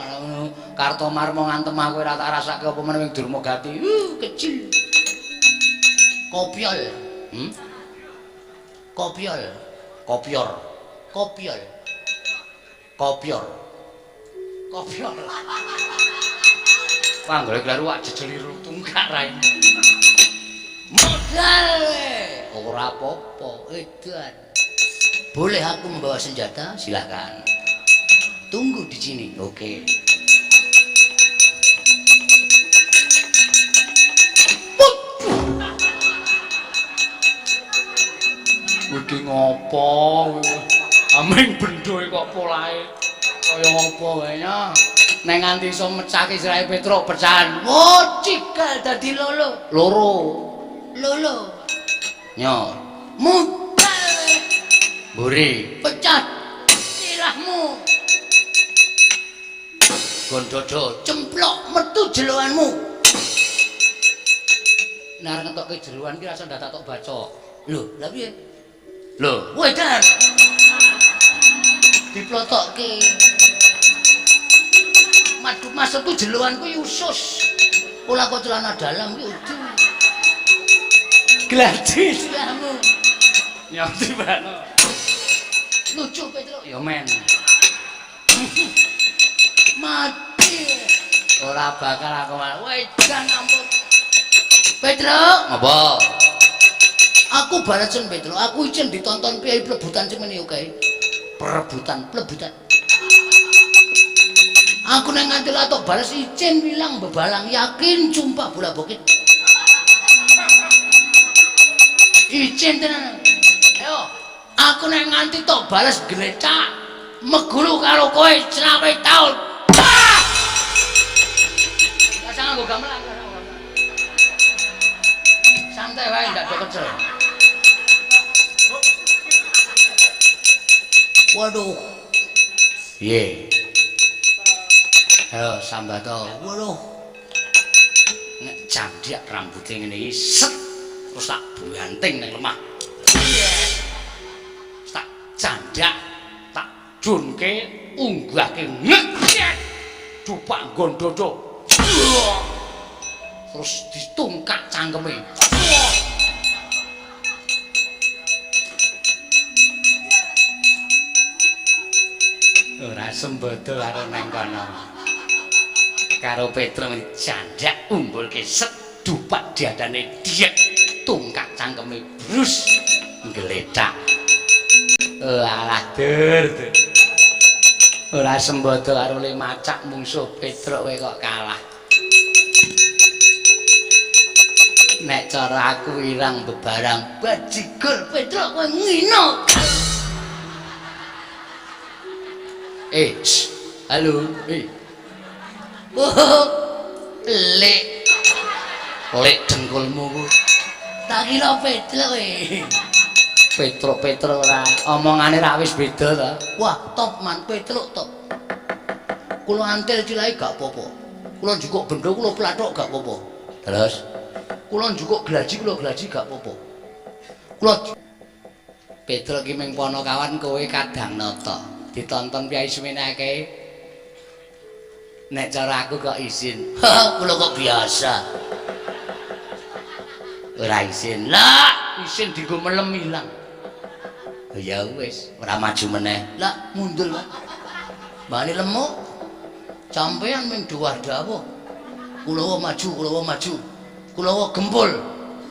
Kartomarma ngantem aku ora tak rasake apa meneh wing Durmagati. Kecil. Kopiol. Kopiol. Kopior. Kopiol. Kopior. Kopior. Panggone kleru wak jejeli tungkak raimu. Modal. Ora apa-apa, edan. Boleh aku membawa senjata? Silakan. Tunggu di sini. Oke. Iki ngopo? Aming bendhoe kok polahe kaya apa wae ya. Nek nganti iso mecahke sirahe Petruk pecahan. Oh, cikal dadi lolo. Loro. Lolo. Nyo. Mutal. Mburi. Pecah sirahmu. Gondodo cemplok metu jeloanmu. Nek arep ngetokke jeroan ki rasa ndak tok baca. Lho, lha piye? Lho, wedan. Diplotokke. Madu maksudku jeloanku ki usus. Ora kok celana dalam ki udu. Gladi sirahmu. Nyati bano. Lucu Petruk. Ya men. Mati. Ora bakal aku wedan ampun. Petruk, apa? Aku balasen Petruk, aku izin ditonton piye plebutan semene oke. Perebutan, plebutan. Aku nang nganti latok balas izin bilang bebalang yakin sumpah bola bukit. Izin tenan. Ayo, aku nang nganti tok balas glecak meguru karo kowe 25 taun. Rasah nganggo gamelan. Santai wae ndak do kecel. Waduh. Piye? Ayo sambato. Waduh. Nek candhak rambute ngene iki set terus tak banting nang lemah. Tak candhak, tak junke unggahke ngek. Dupak nggon dodo. Terus ditungkak cangkeme. Ora sembodo karo nang kono. Karo Petruk candhak umbulke set dupak diadane diek tungkak cangkeme brus nggletak. Alah dur. Ora sembodo karo le macak mungsuh Petruk kowe kok kalah. Nek cara aku irang bebarang bajigur Petruk kowe ngino. Halo. Oh, lek. Lek dengkulmu ku. Tak kira Petruk kowe. Petruk-Petruk ora omongane ra wis beda to. Wah, top man Petruk top. Kula antil cilahe gak apa-apa. Kula njukuk bendo kula plathok gak apa-apa. Terus kula njukuk glaji kula glaji gak apa-apa. Kula Petruk ki ming ponokawan kowe kadang nata. Ditonton piyai semene akeh. Nek cara aku kok izin. Kula kok biasa. Ora izin. Lah, izin dienggo melem ilang. Ya wis, ora maju meneh. Lah, mundur, Pak. Bali lemuk. Sampeyan ming dawah dawuh. Kulawa maju, kulawa maju. Kulawa gempul.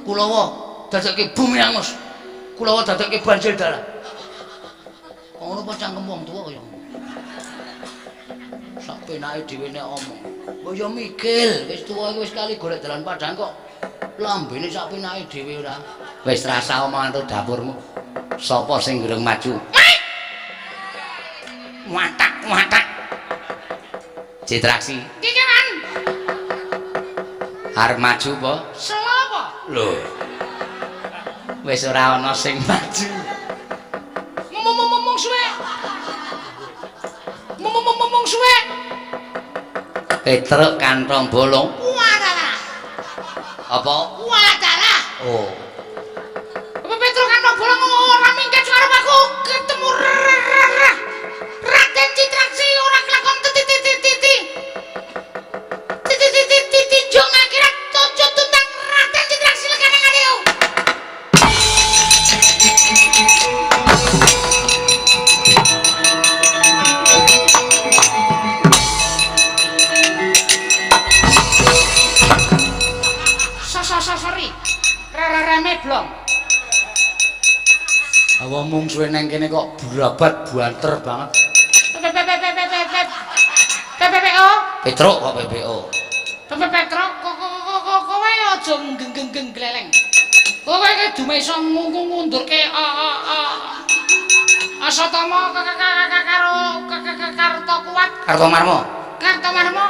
Kulawa dadekke bumi angus. Kulawa dadekke banjir dalah. Kok ngono apa cangkem wong tuwa kaya ngono. Sak penake dhewe nek omong. Mbok yo mikir, wis tuwa iki wis kali golek dalan padang kok lambene sak penake dhewe ora. Wis rasa omongan to dapurmu. Sapa sing ngrung maju? Watak, watak. Citraksi. Kikiran. Arep maju apa? Selawa. Lho. Wis ora ana sing maju. Mumung suwe. Mumung suwe. Petruk kantong bolong. Wadalah. Apa? Wadalah. Oh. Apa Petruk kantong bolong ora minggat arep aku ketemu Raden Citraksi ora kelakon titi. Titi jong akhirat tojo tentang Raden Citraksi lekane ngaliu. Sorry. Rararame blong. Awa mung suwe nang kene kok brabat banter banget. PPO. Petruk kok PPO. Petruk kok kowe aja genggeng gleleng. Kowe iki dume iso ngundurke Asatama karo Karto kuat. Kartomarma. Kartomarma.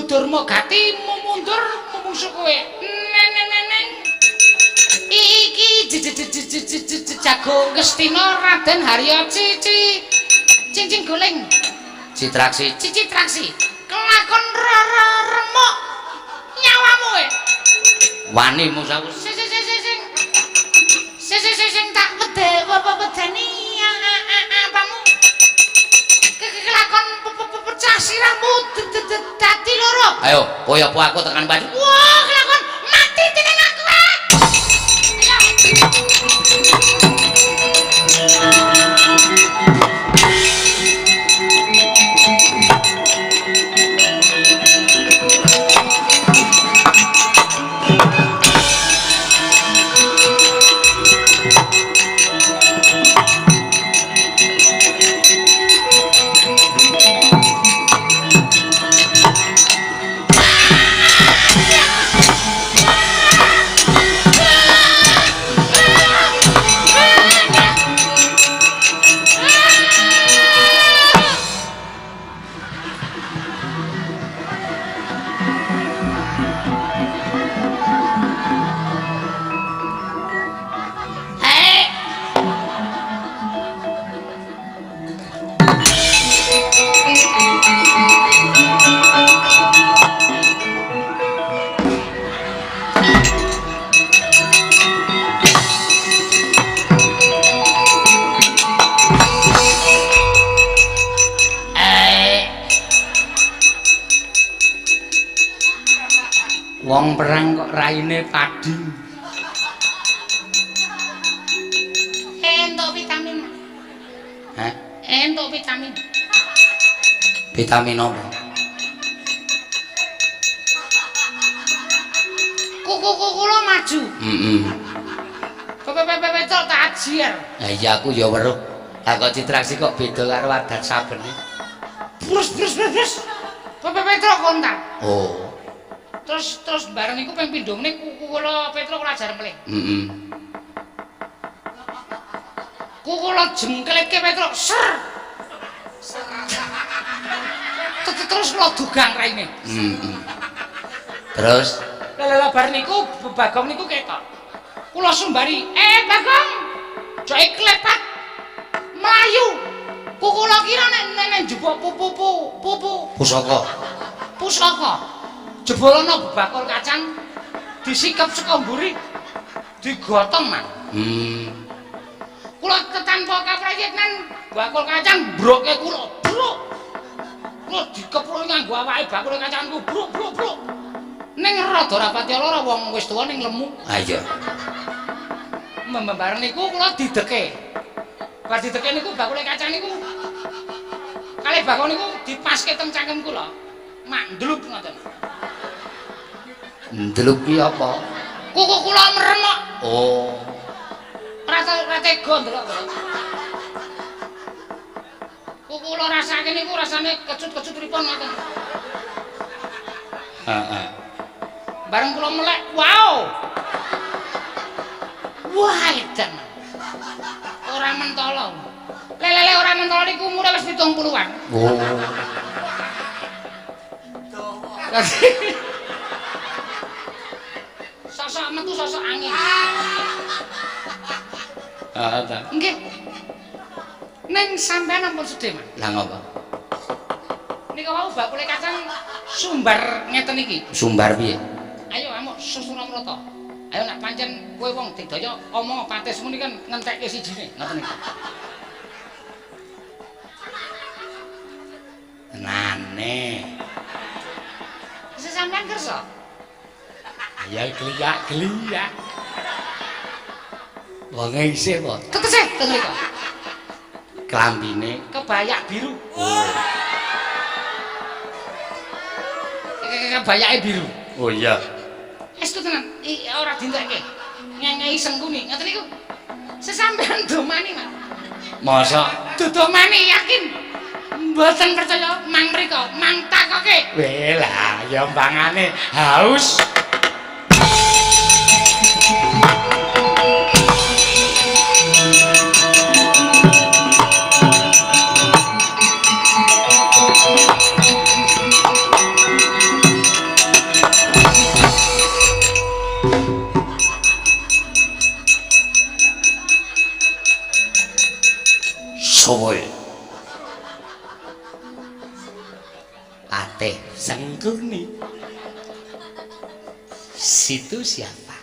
Durma gati mundur mungsu kowe. Neneng. Iki jago Ngastina Raden Harya Cici cincin guling. Citraksi. Citraksi. Kelakon remuk nyawamu kowe. Wani musaku. Sing sing tak wedeni apamu. Kelakon pecah sirahmu dadi loro. Ayo, kowe apa aku tekan padu. Wah, kelakon mati dening aku. Ayo. Wong perang kok raine padi. Entuk vitamin. Hah? Entuk vitamin. Vitamin apa? Kuku kula maju. Heeh. Petruk tak ajiar. Lah iya aku ya weruh. Lah kok Citraksi kok beda karo adat sabene. Brus brus brus brus. Petruk kontak. Oh. Terus bareng niku ping pindho ngene kuku kula Petruk kula ajar melih. Heeh. Kuku kula jengkletke Petruk ser. Terus kula dugang raine. Heeh. Terus lha bar niku Bagong niku ketok. Kula sumbari, Bagong. Joke klepat mlayu. Kuku kula kira nek njupuk pupu pusaka. Pusaka. Jebul ana bebakul kacang disikep saka mburi digotong man. Kula tanpa kaprayitnan bakul kacang broke kula bruk. Kula dikepruki nganggo awake bakul kacangku bruk bruk bruk. Ning rada ora pati lara wong wis tuwa ning lemu. Ha iya. Membareng niku kula dideke. Bar dideke niku bakule kacang niku kalih bakul niku dipaske teng cangkem kula. Mak ndlup ngoten. Ndlup ki apa? Kuku kula merem kok. Oh. Ora tega ndelok to. Kuku kula rasake niku rasane kecut-kecut pripun ngoten. Heeh. Bareng kula melek, wow. Wah, edan. Ora mentolo. Lelele ora mentolo niku umure wis 70-an. Oh. Sosok metu sosok angin. Heeh ta. Nggih. Ning sampean ampun sedih, Mas. Lah ngopo? Nika wau bakule kacang sumbar ngeten iki. Sumbar piye? Ayo amuk susuna mrata. Ayo nek pancen kowe wong digdaya omong patismu niki kan ngentekke sijine, ngoten niku. Tenane. Sesampean kersa? Ya kliyak-kliyak. Wonge isih apa? Tetese teng mriku. Klambine kebayak biru. Oh. Kebayake biru. Oh iya. Estu tenan, ora dintekke. Ngengehi sengkuni, ngoten niku. Sesampean domani, Mas. Mosok Dudomani yakin. Mboten percaya mang mriko, mang takoke. Weh lah, ya pangane haus. Sowoe. Patih Sengkuni. Situ siapa?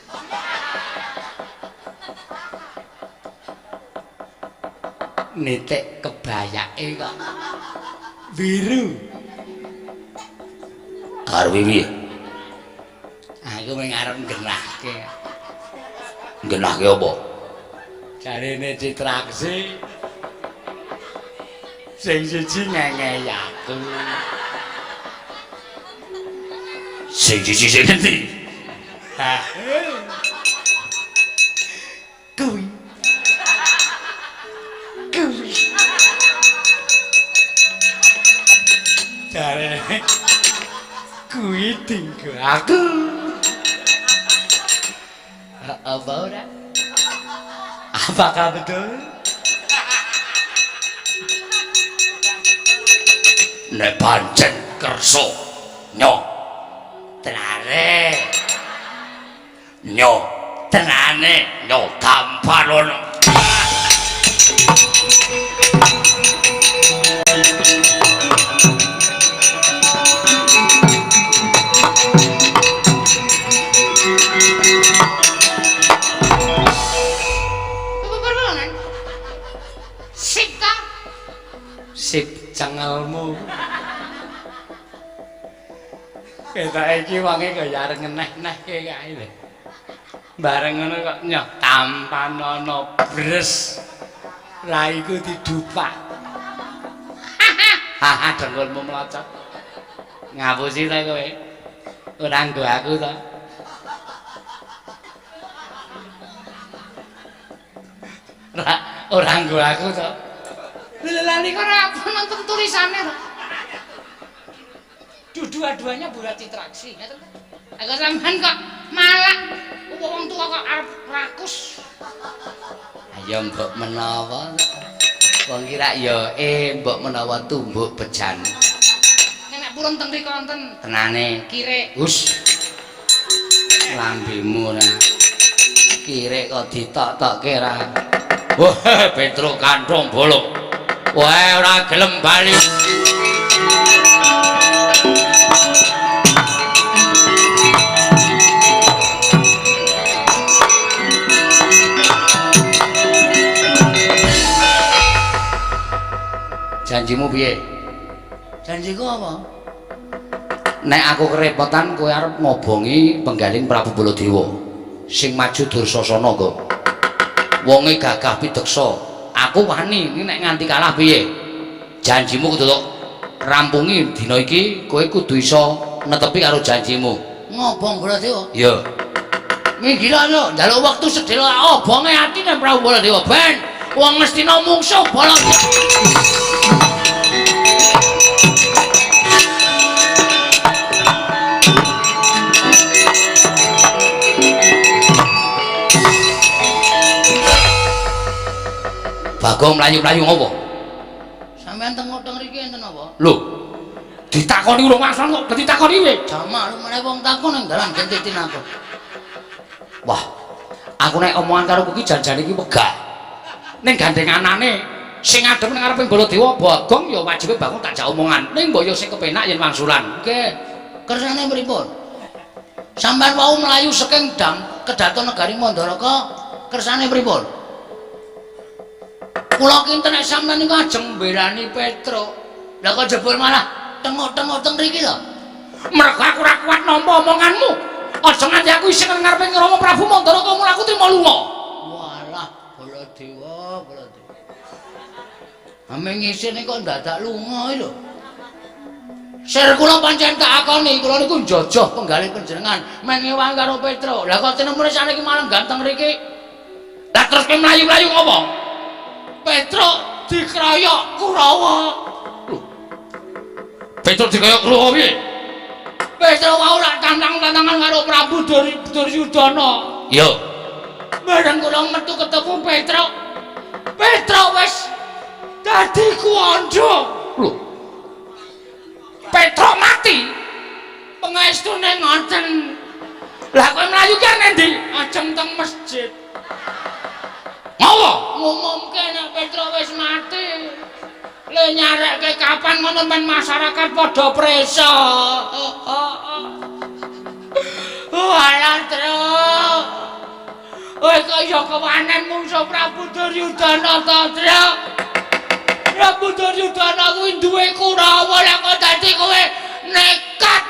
Nitik kebayake kok biru. Karepe piye? Aku mung arep nggenahke. Nggenahke apa? Jarene Citraksi sing siji ngengehi aku. Sing siji sing endi? Kuwi. Kuwi. Jarene kuwi dinggo aku. Apa ora? Apakah betul? Nek pancen kersa nyo tenane nyo tenane nyo tampanono. Sip ta? Sip cengelmu. Ketoke iki wonge kaya arep ngeneh-nehke kae lho. Bareng ngono kok nyoh tampanono bres. Raiku didupak. Haha dengkulmu mlocot. Ngapusi ta kowe? Ora nggo aku ta. Ora nggo aku ta. Lha niku ora nonton tulisane to. Dua-duanya buat Citraksi, ngeten ta? Aku sampean kok malah wong tua kok arep rakus. Ayo mbok menawa wong kira ya mbok menawa tumbuk bejan. Nek purun teng mriku wonten tenane kirek. Hus. Lambemu ora. Kirek kok ditok-tokke ra. Wah, Petruk kanthong bolong. Wah, ora gelem bali. Janjimu piye? Janjiku apa? Nek aku kerepotan kowe arep ngobongi penggaling Prabu Baladewa sing maju Dursasana kok. Wonge gagah pideksa. Aku wani iki nek nganti kalah piye? Janjimu kudu tok rampungi dina iki, kowe kudu iso netepi karo janjimu. Ngobong Baladewa? Iya. Minggir lho, njaluk wektu sedhela obonge atine Prabu Baladewa ben wong Ngastina mungsuh Baladewa. Bagong mlayu-mlayu ngopo? Sampeyan teng mriki enten apa? Lho, ditakoni urung wangsul kok ditakoni piye? Jamak meneh wong takon nang dalan gentitin aku. Wah, aku nek omongan karo kowe iki janjane iki wegah. Ning gandhenganane sing ngadep ning ngarepe Baladewa Bagong ya wajibe Bagong tak jak omongan. Ning mbok ya sing kepenak yen wangsulan. Nggih. Kersane pripun? Sampeyan wau mlayu saking dam kedaton negari Mandaraka, kersane pripun? Kula kinten nek sampeyan niku ajeng mbelani Petruk. Lah kok jebul malah tengok-tengok teng mriki to? Mergo aku ora kuat nampa omonganmu. Aja nganti aku isih nang ngarepe Rama Prabu Mandaraka mula aku trima lunga. Walah, Baladewa, Baladewa. Ame ngisine kok ndadak lunga iki lho. Sir kula pancen tak akoni, kula niku njojoh penggalih panjenengan men ngewang karo Petruk. Lah kok tinemune saniki malah ganteng mriki. Lah terus kowe mlayu-mlayu ngopo? Petruk dikroyok Kurawa. Lho. Petruk dikroyok Kurawa piye? Petruk wau lak tantang-tantangan karo Prabu Duryudana. Iya. Bareng kula metu ketemu Petruk. Petruk wis dadi kuwandha. Lho. Petruk mati. Pangaestune ngoten. Lah kowe mlayu ki nang ndi? Ajeng teng masjid. Ngopo? Ngumumke nek Petruk wis mati. Le nyarekke kapan ngono men masyarakat padha presa. Walah, Truk. Kowe kok ya kewanen mungsuh Prabu Duryudana to, Truk? Prabu Duryudana kuwi duwe Kurawa, lah kok dadi kowe nekat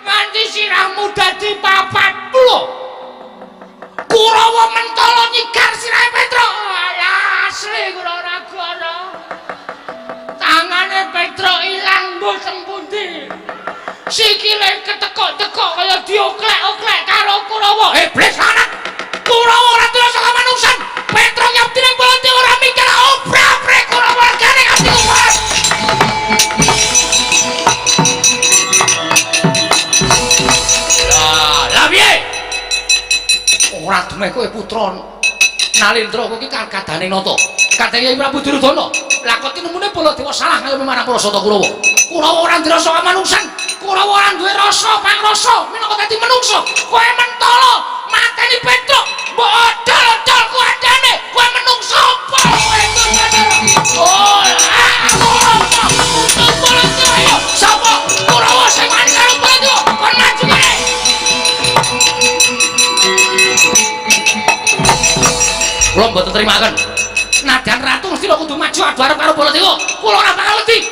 nganti sirahmu dadi 40. Kurawa mentala nyigar sirahe Petruk. Alah, asli kula ora gara. Tangane Petruk ilang mbuh teng pundi. Sikile ketekok-tekok kaya dioklek-oklek karo Kurawa. Iblis lanat. Kurawa ora terus saka manungsan. Petruk ngabdi ning Baladewa ora mikir obra-abre Kurawa regane ngabdi kuat. Lah, lah piye? Ora demeh kowe putra Nalendra kowe iki kadane nata. Kadane Prabu Duryudana. Lah kok tinemune Baladewa salah ngayomi marang para Sata Kurawa. Kurawa ora duwe rasa kamanungsan. Kurawa ora duwe rasa pangrasa minangka dadi menungsa. Kowe mentala mateni Petruk, mbok odol-odol kuadane. Kowe menungsa apa kowe? Oh, aku sapa? Kurawa sing wani karo Baladewa kon maju kene. Kula mboten terimaken. Nadyan ratu mesti kudu maju adu arep karo Baladewa. Kula ora bakal wedi.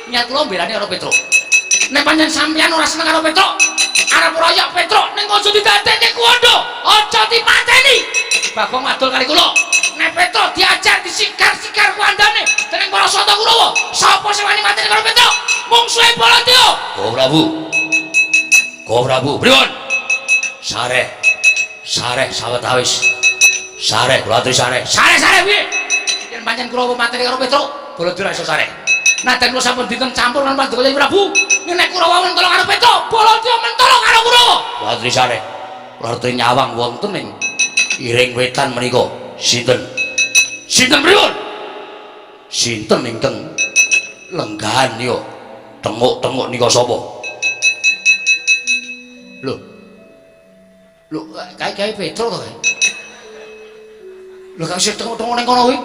Niat kula mbelani karo Petruk. Nek pancen sampeyan ora seneng karo Petruk, arep royok Petruk ning aja didadekke kuwandha, aja dipateni. Bagong wadul kali kula. Nek Petruk diajar disigar-sigar kuwandane dening para Sata Kurawa, sapa sing wani mateni karo Petruk? Mungsuhe Baladewa. Go Prabu. Go Prabu, pripun? Sareh. Sareh sawetawis. Sareh kula aturi sareh. Sareh-sareh piye? Yen pancen Kurawa mateni karo Petruk, Baladewa iso sareh. Nadyan kula sampun dinten campur lan Paduka Kyai Prabu, nek Kurawa mentolo karo Petruk, Baladewa mentolo karo Kurawa. Kula aturi sareh. Kula aturi nyawang wonten ing iring wetan menika. Sinten? Sinten pripun? Sinten ingkang lenggahan nika? Tenguk-tenguk nika sapa? Lho. Lho, kae-kae Petruk to kae? Lho kok isih tengok-tengok ning kono kuwi?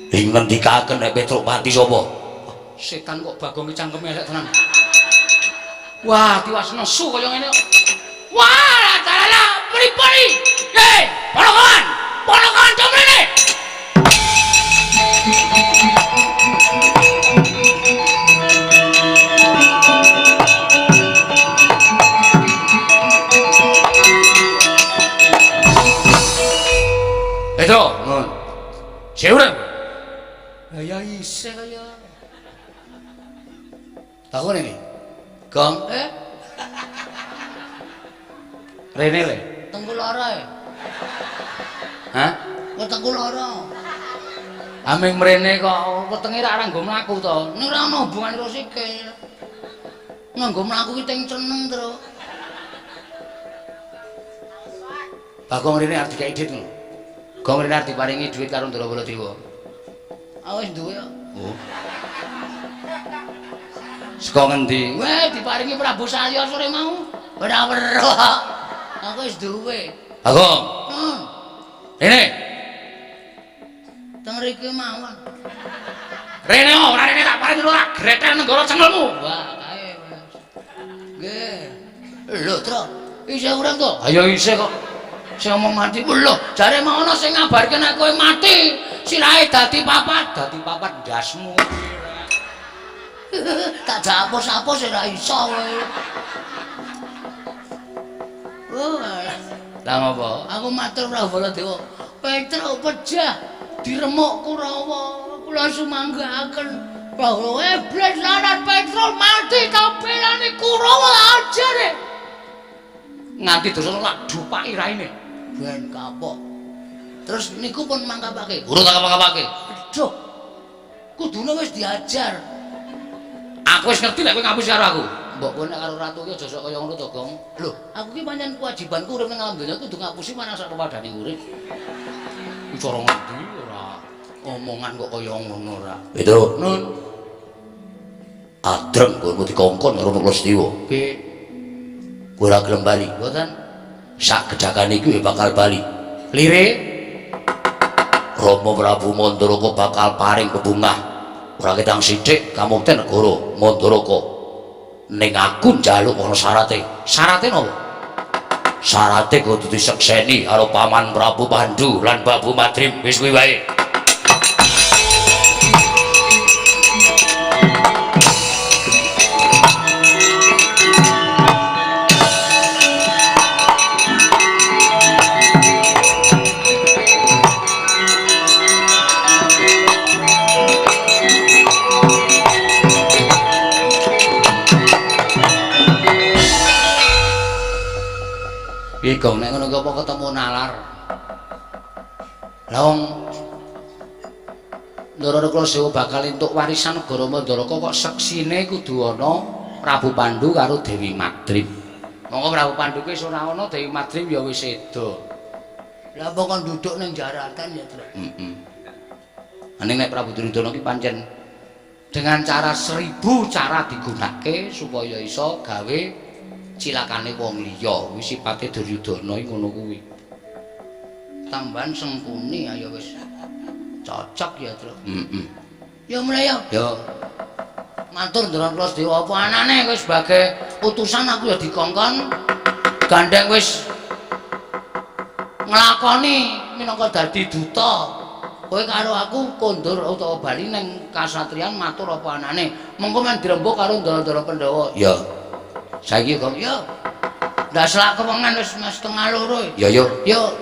Ing ngendikaken nek Petruk pati sapa? Setan kok Bagong cangkeme elek tenan. Wah, tiwas nesu kaya ngene kok. Wah, dalah pripun iki? Hei, ponokan! Ponokan do mrene. Petro, Nuwun. Sik urip. Lah ya isih kaya. Takon ini. Gong. Eh, Rene le. Wetengku lara e. Hah? Wetengku lara. Aming mrene kok wetenge ra nggo mlaku to. Ning ora ana hubungane karo sikil. Nganggo mlaku ki teng ceneng, Tru. Bagong rene arep dikeki dhuwit ngono. Gong rene arep diparingi dhuwit karo Ndara Baladewa. Ah wis duwe kok. Oh. Saka ngendi? Weh, diparingi Prabu Salya sore mau. Ora weruh. Aku wis duwe. Bagong. Nun. Rene. Teng riki mawon. Rene ora rene tak paringi ora gretel nenggara cengelmu. Wah, kae wis. Nggih. Lho, Tru, isih urip to? Ayo isih kok. Sing ngomong mati. Lho, jare mau ana sing ngabarke nek kowe mati, sirahe dadi papat, dadi papat ndasmu. Tak apos-apos ora iso kowe. Oh, lah ngopo? Aku matur Prabu Baladewa. Petruk pejah diremuk Kurawa. Kula sumanggaaken. Bahwa iblis laran Petruk mati kabelane Kurawa ajare. Nganti dosa lak dupaki raine. Ben kapok. Terus niku pun mangkapake. Urung tak kapake. Aduh. Kudune wis diajar. Aku wis ngerti nek kowe ngapusi karo aku. Mbok kowe nek karo ratu ki aja sok kaya ngono to, Gong. Lho, aku ki pancen kewajibanku urip ning alam donya kudu ngapusi marang sak pepadane urip. Ku cara ngendi ora omongan kok kaya ngono ora. Petro, Nun. Adreng kowe dikongkon karo Nakula Sediwa. Nggih. Kowe ora gelem bali. Mboten. Sak gejakane iki bakal bali. Lire Rama Prabu Mandaraka bakal paring bebungah. Ora ketang sithik kamukten negara Mandaraka. Ning aku njaluk ana syarate. Syarate napa? Syarate kudu disekseni karo Paman Prabu Pandu lan Prabu Madrim. Wis kuwi wae. Piye Gong nek ngono ki apa ketemu nalar? Lah wong Ndara Nakula Sewa bakal entuk warisan negara Mandaraka kok seksine kudu ana Prabu Pandu karo Dewi Madrim. Monggo Prabu Pandu ki wis ora ana, Dewi Madrim ya wis sedo. Lah apa kon duduk ning jaratan ya, Tru? Heeh. Ning nek Prabu Duryudana ki pancen dengan cara 1000 cara digunakake supaya iso gawe cilakane wong liya. Kuwi sipate Duryudana iki ngono kuwi. Tambahan Sengkuni ayo wis cocok ya, Tru. Heeh. Ya mulai ya. Ya. Matur Ndara Nakula Sedewa apa anane kowe sebagai utusan aku ya dikongkon gandeng wis nglakoni minangka dadi duta. Kowe karo aku kondur utawa bali ning kasatriyan matur apa anane. Mengko men dirembug karo ndara-ndara Pandhawa. Ya. Saiki kok ya. Ndak selak kewengan wis 1:30. Ya yo. Yo.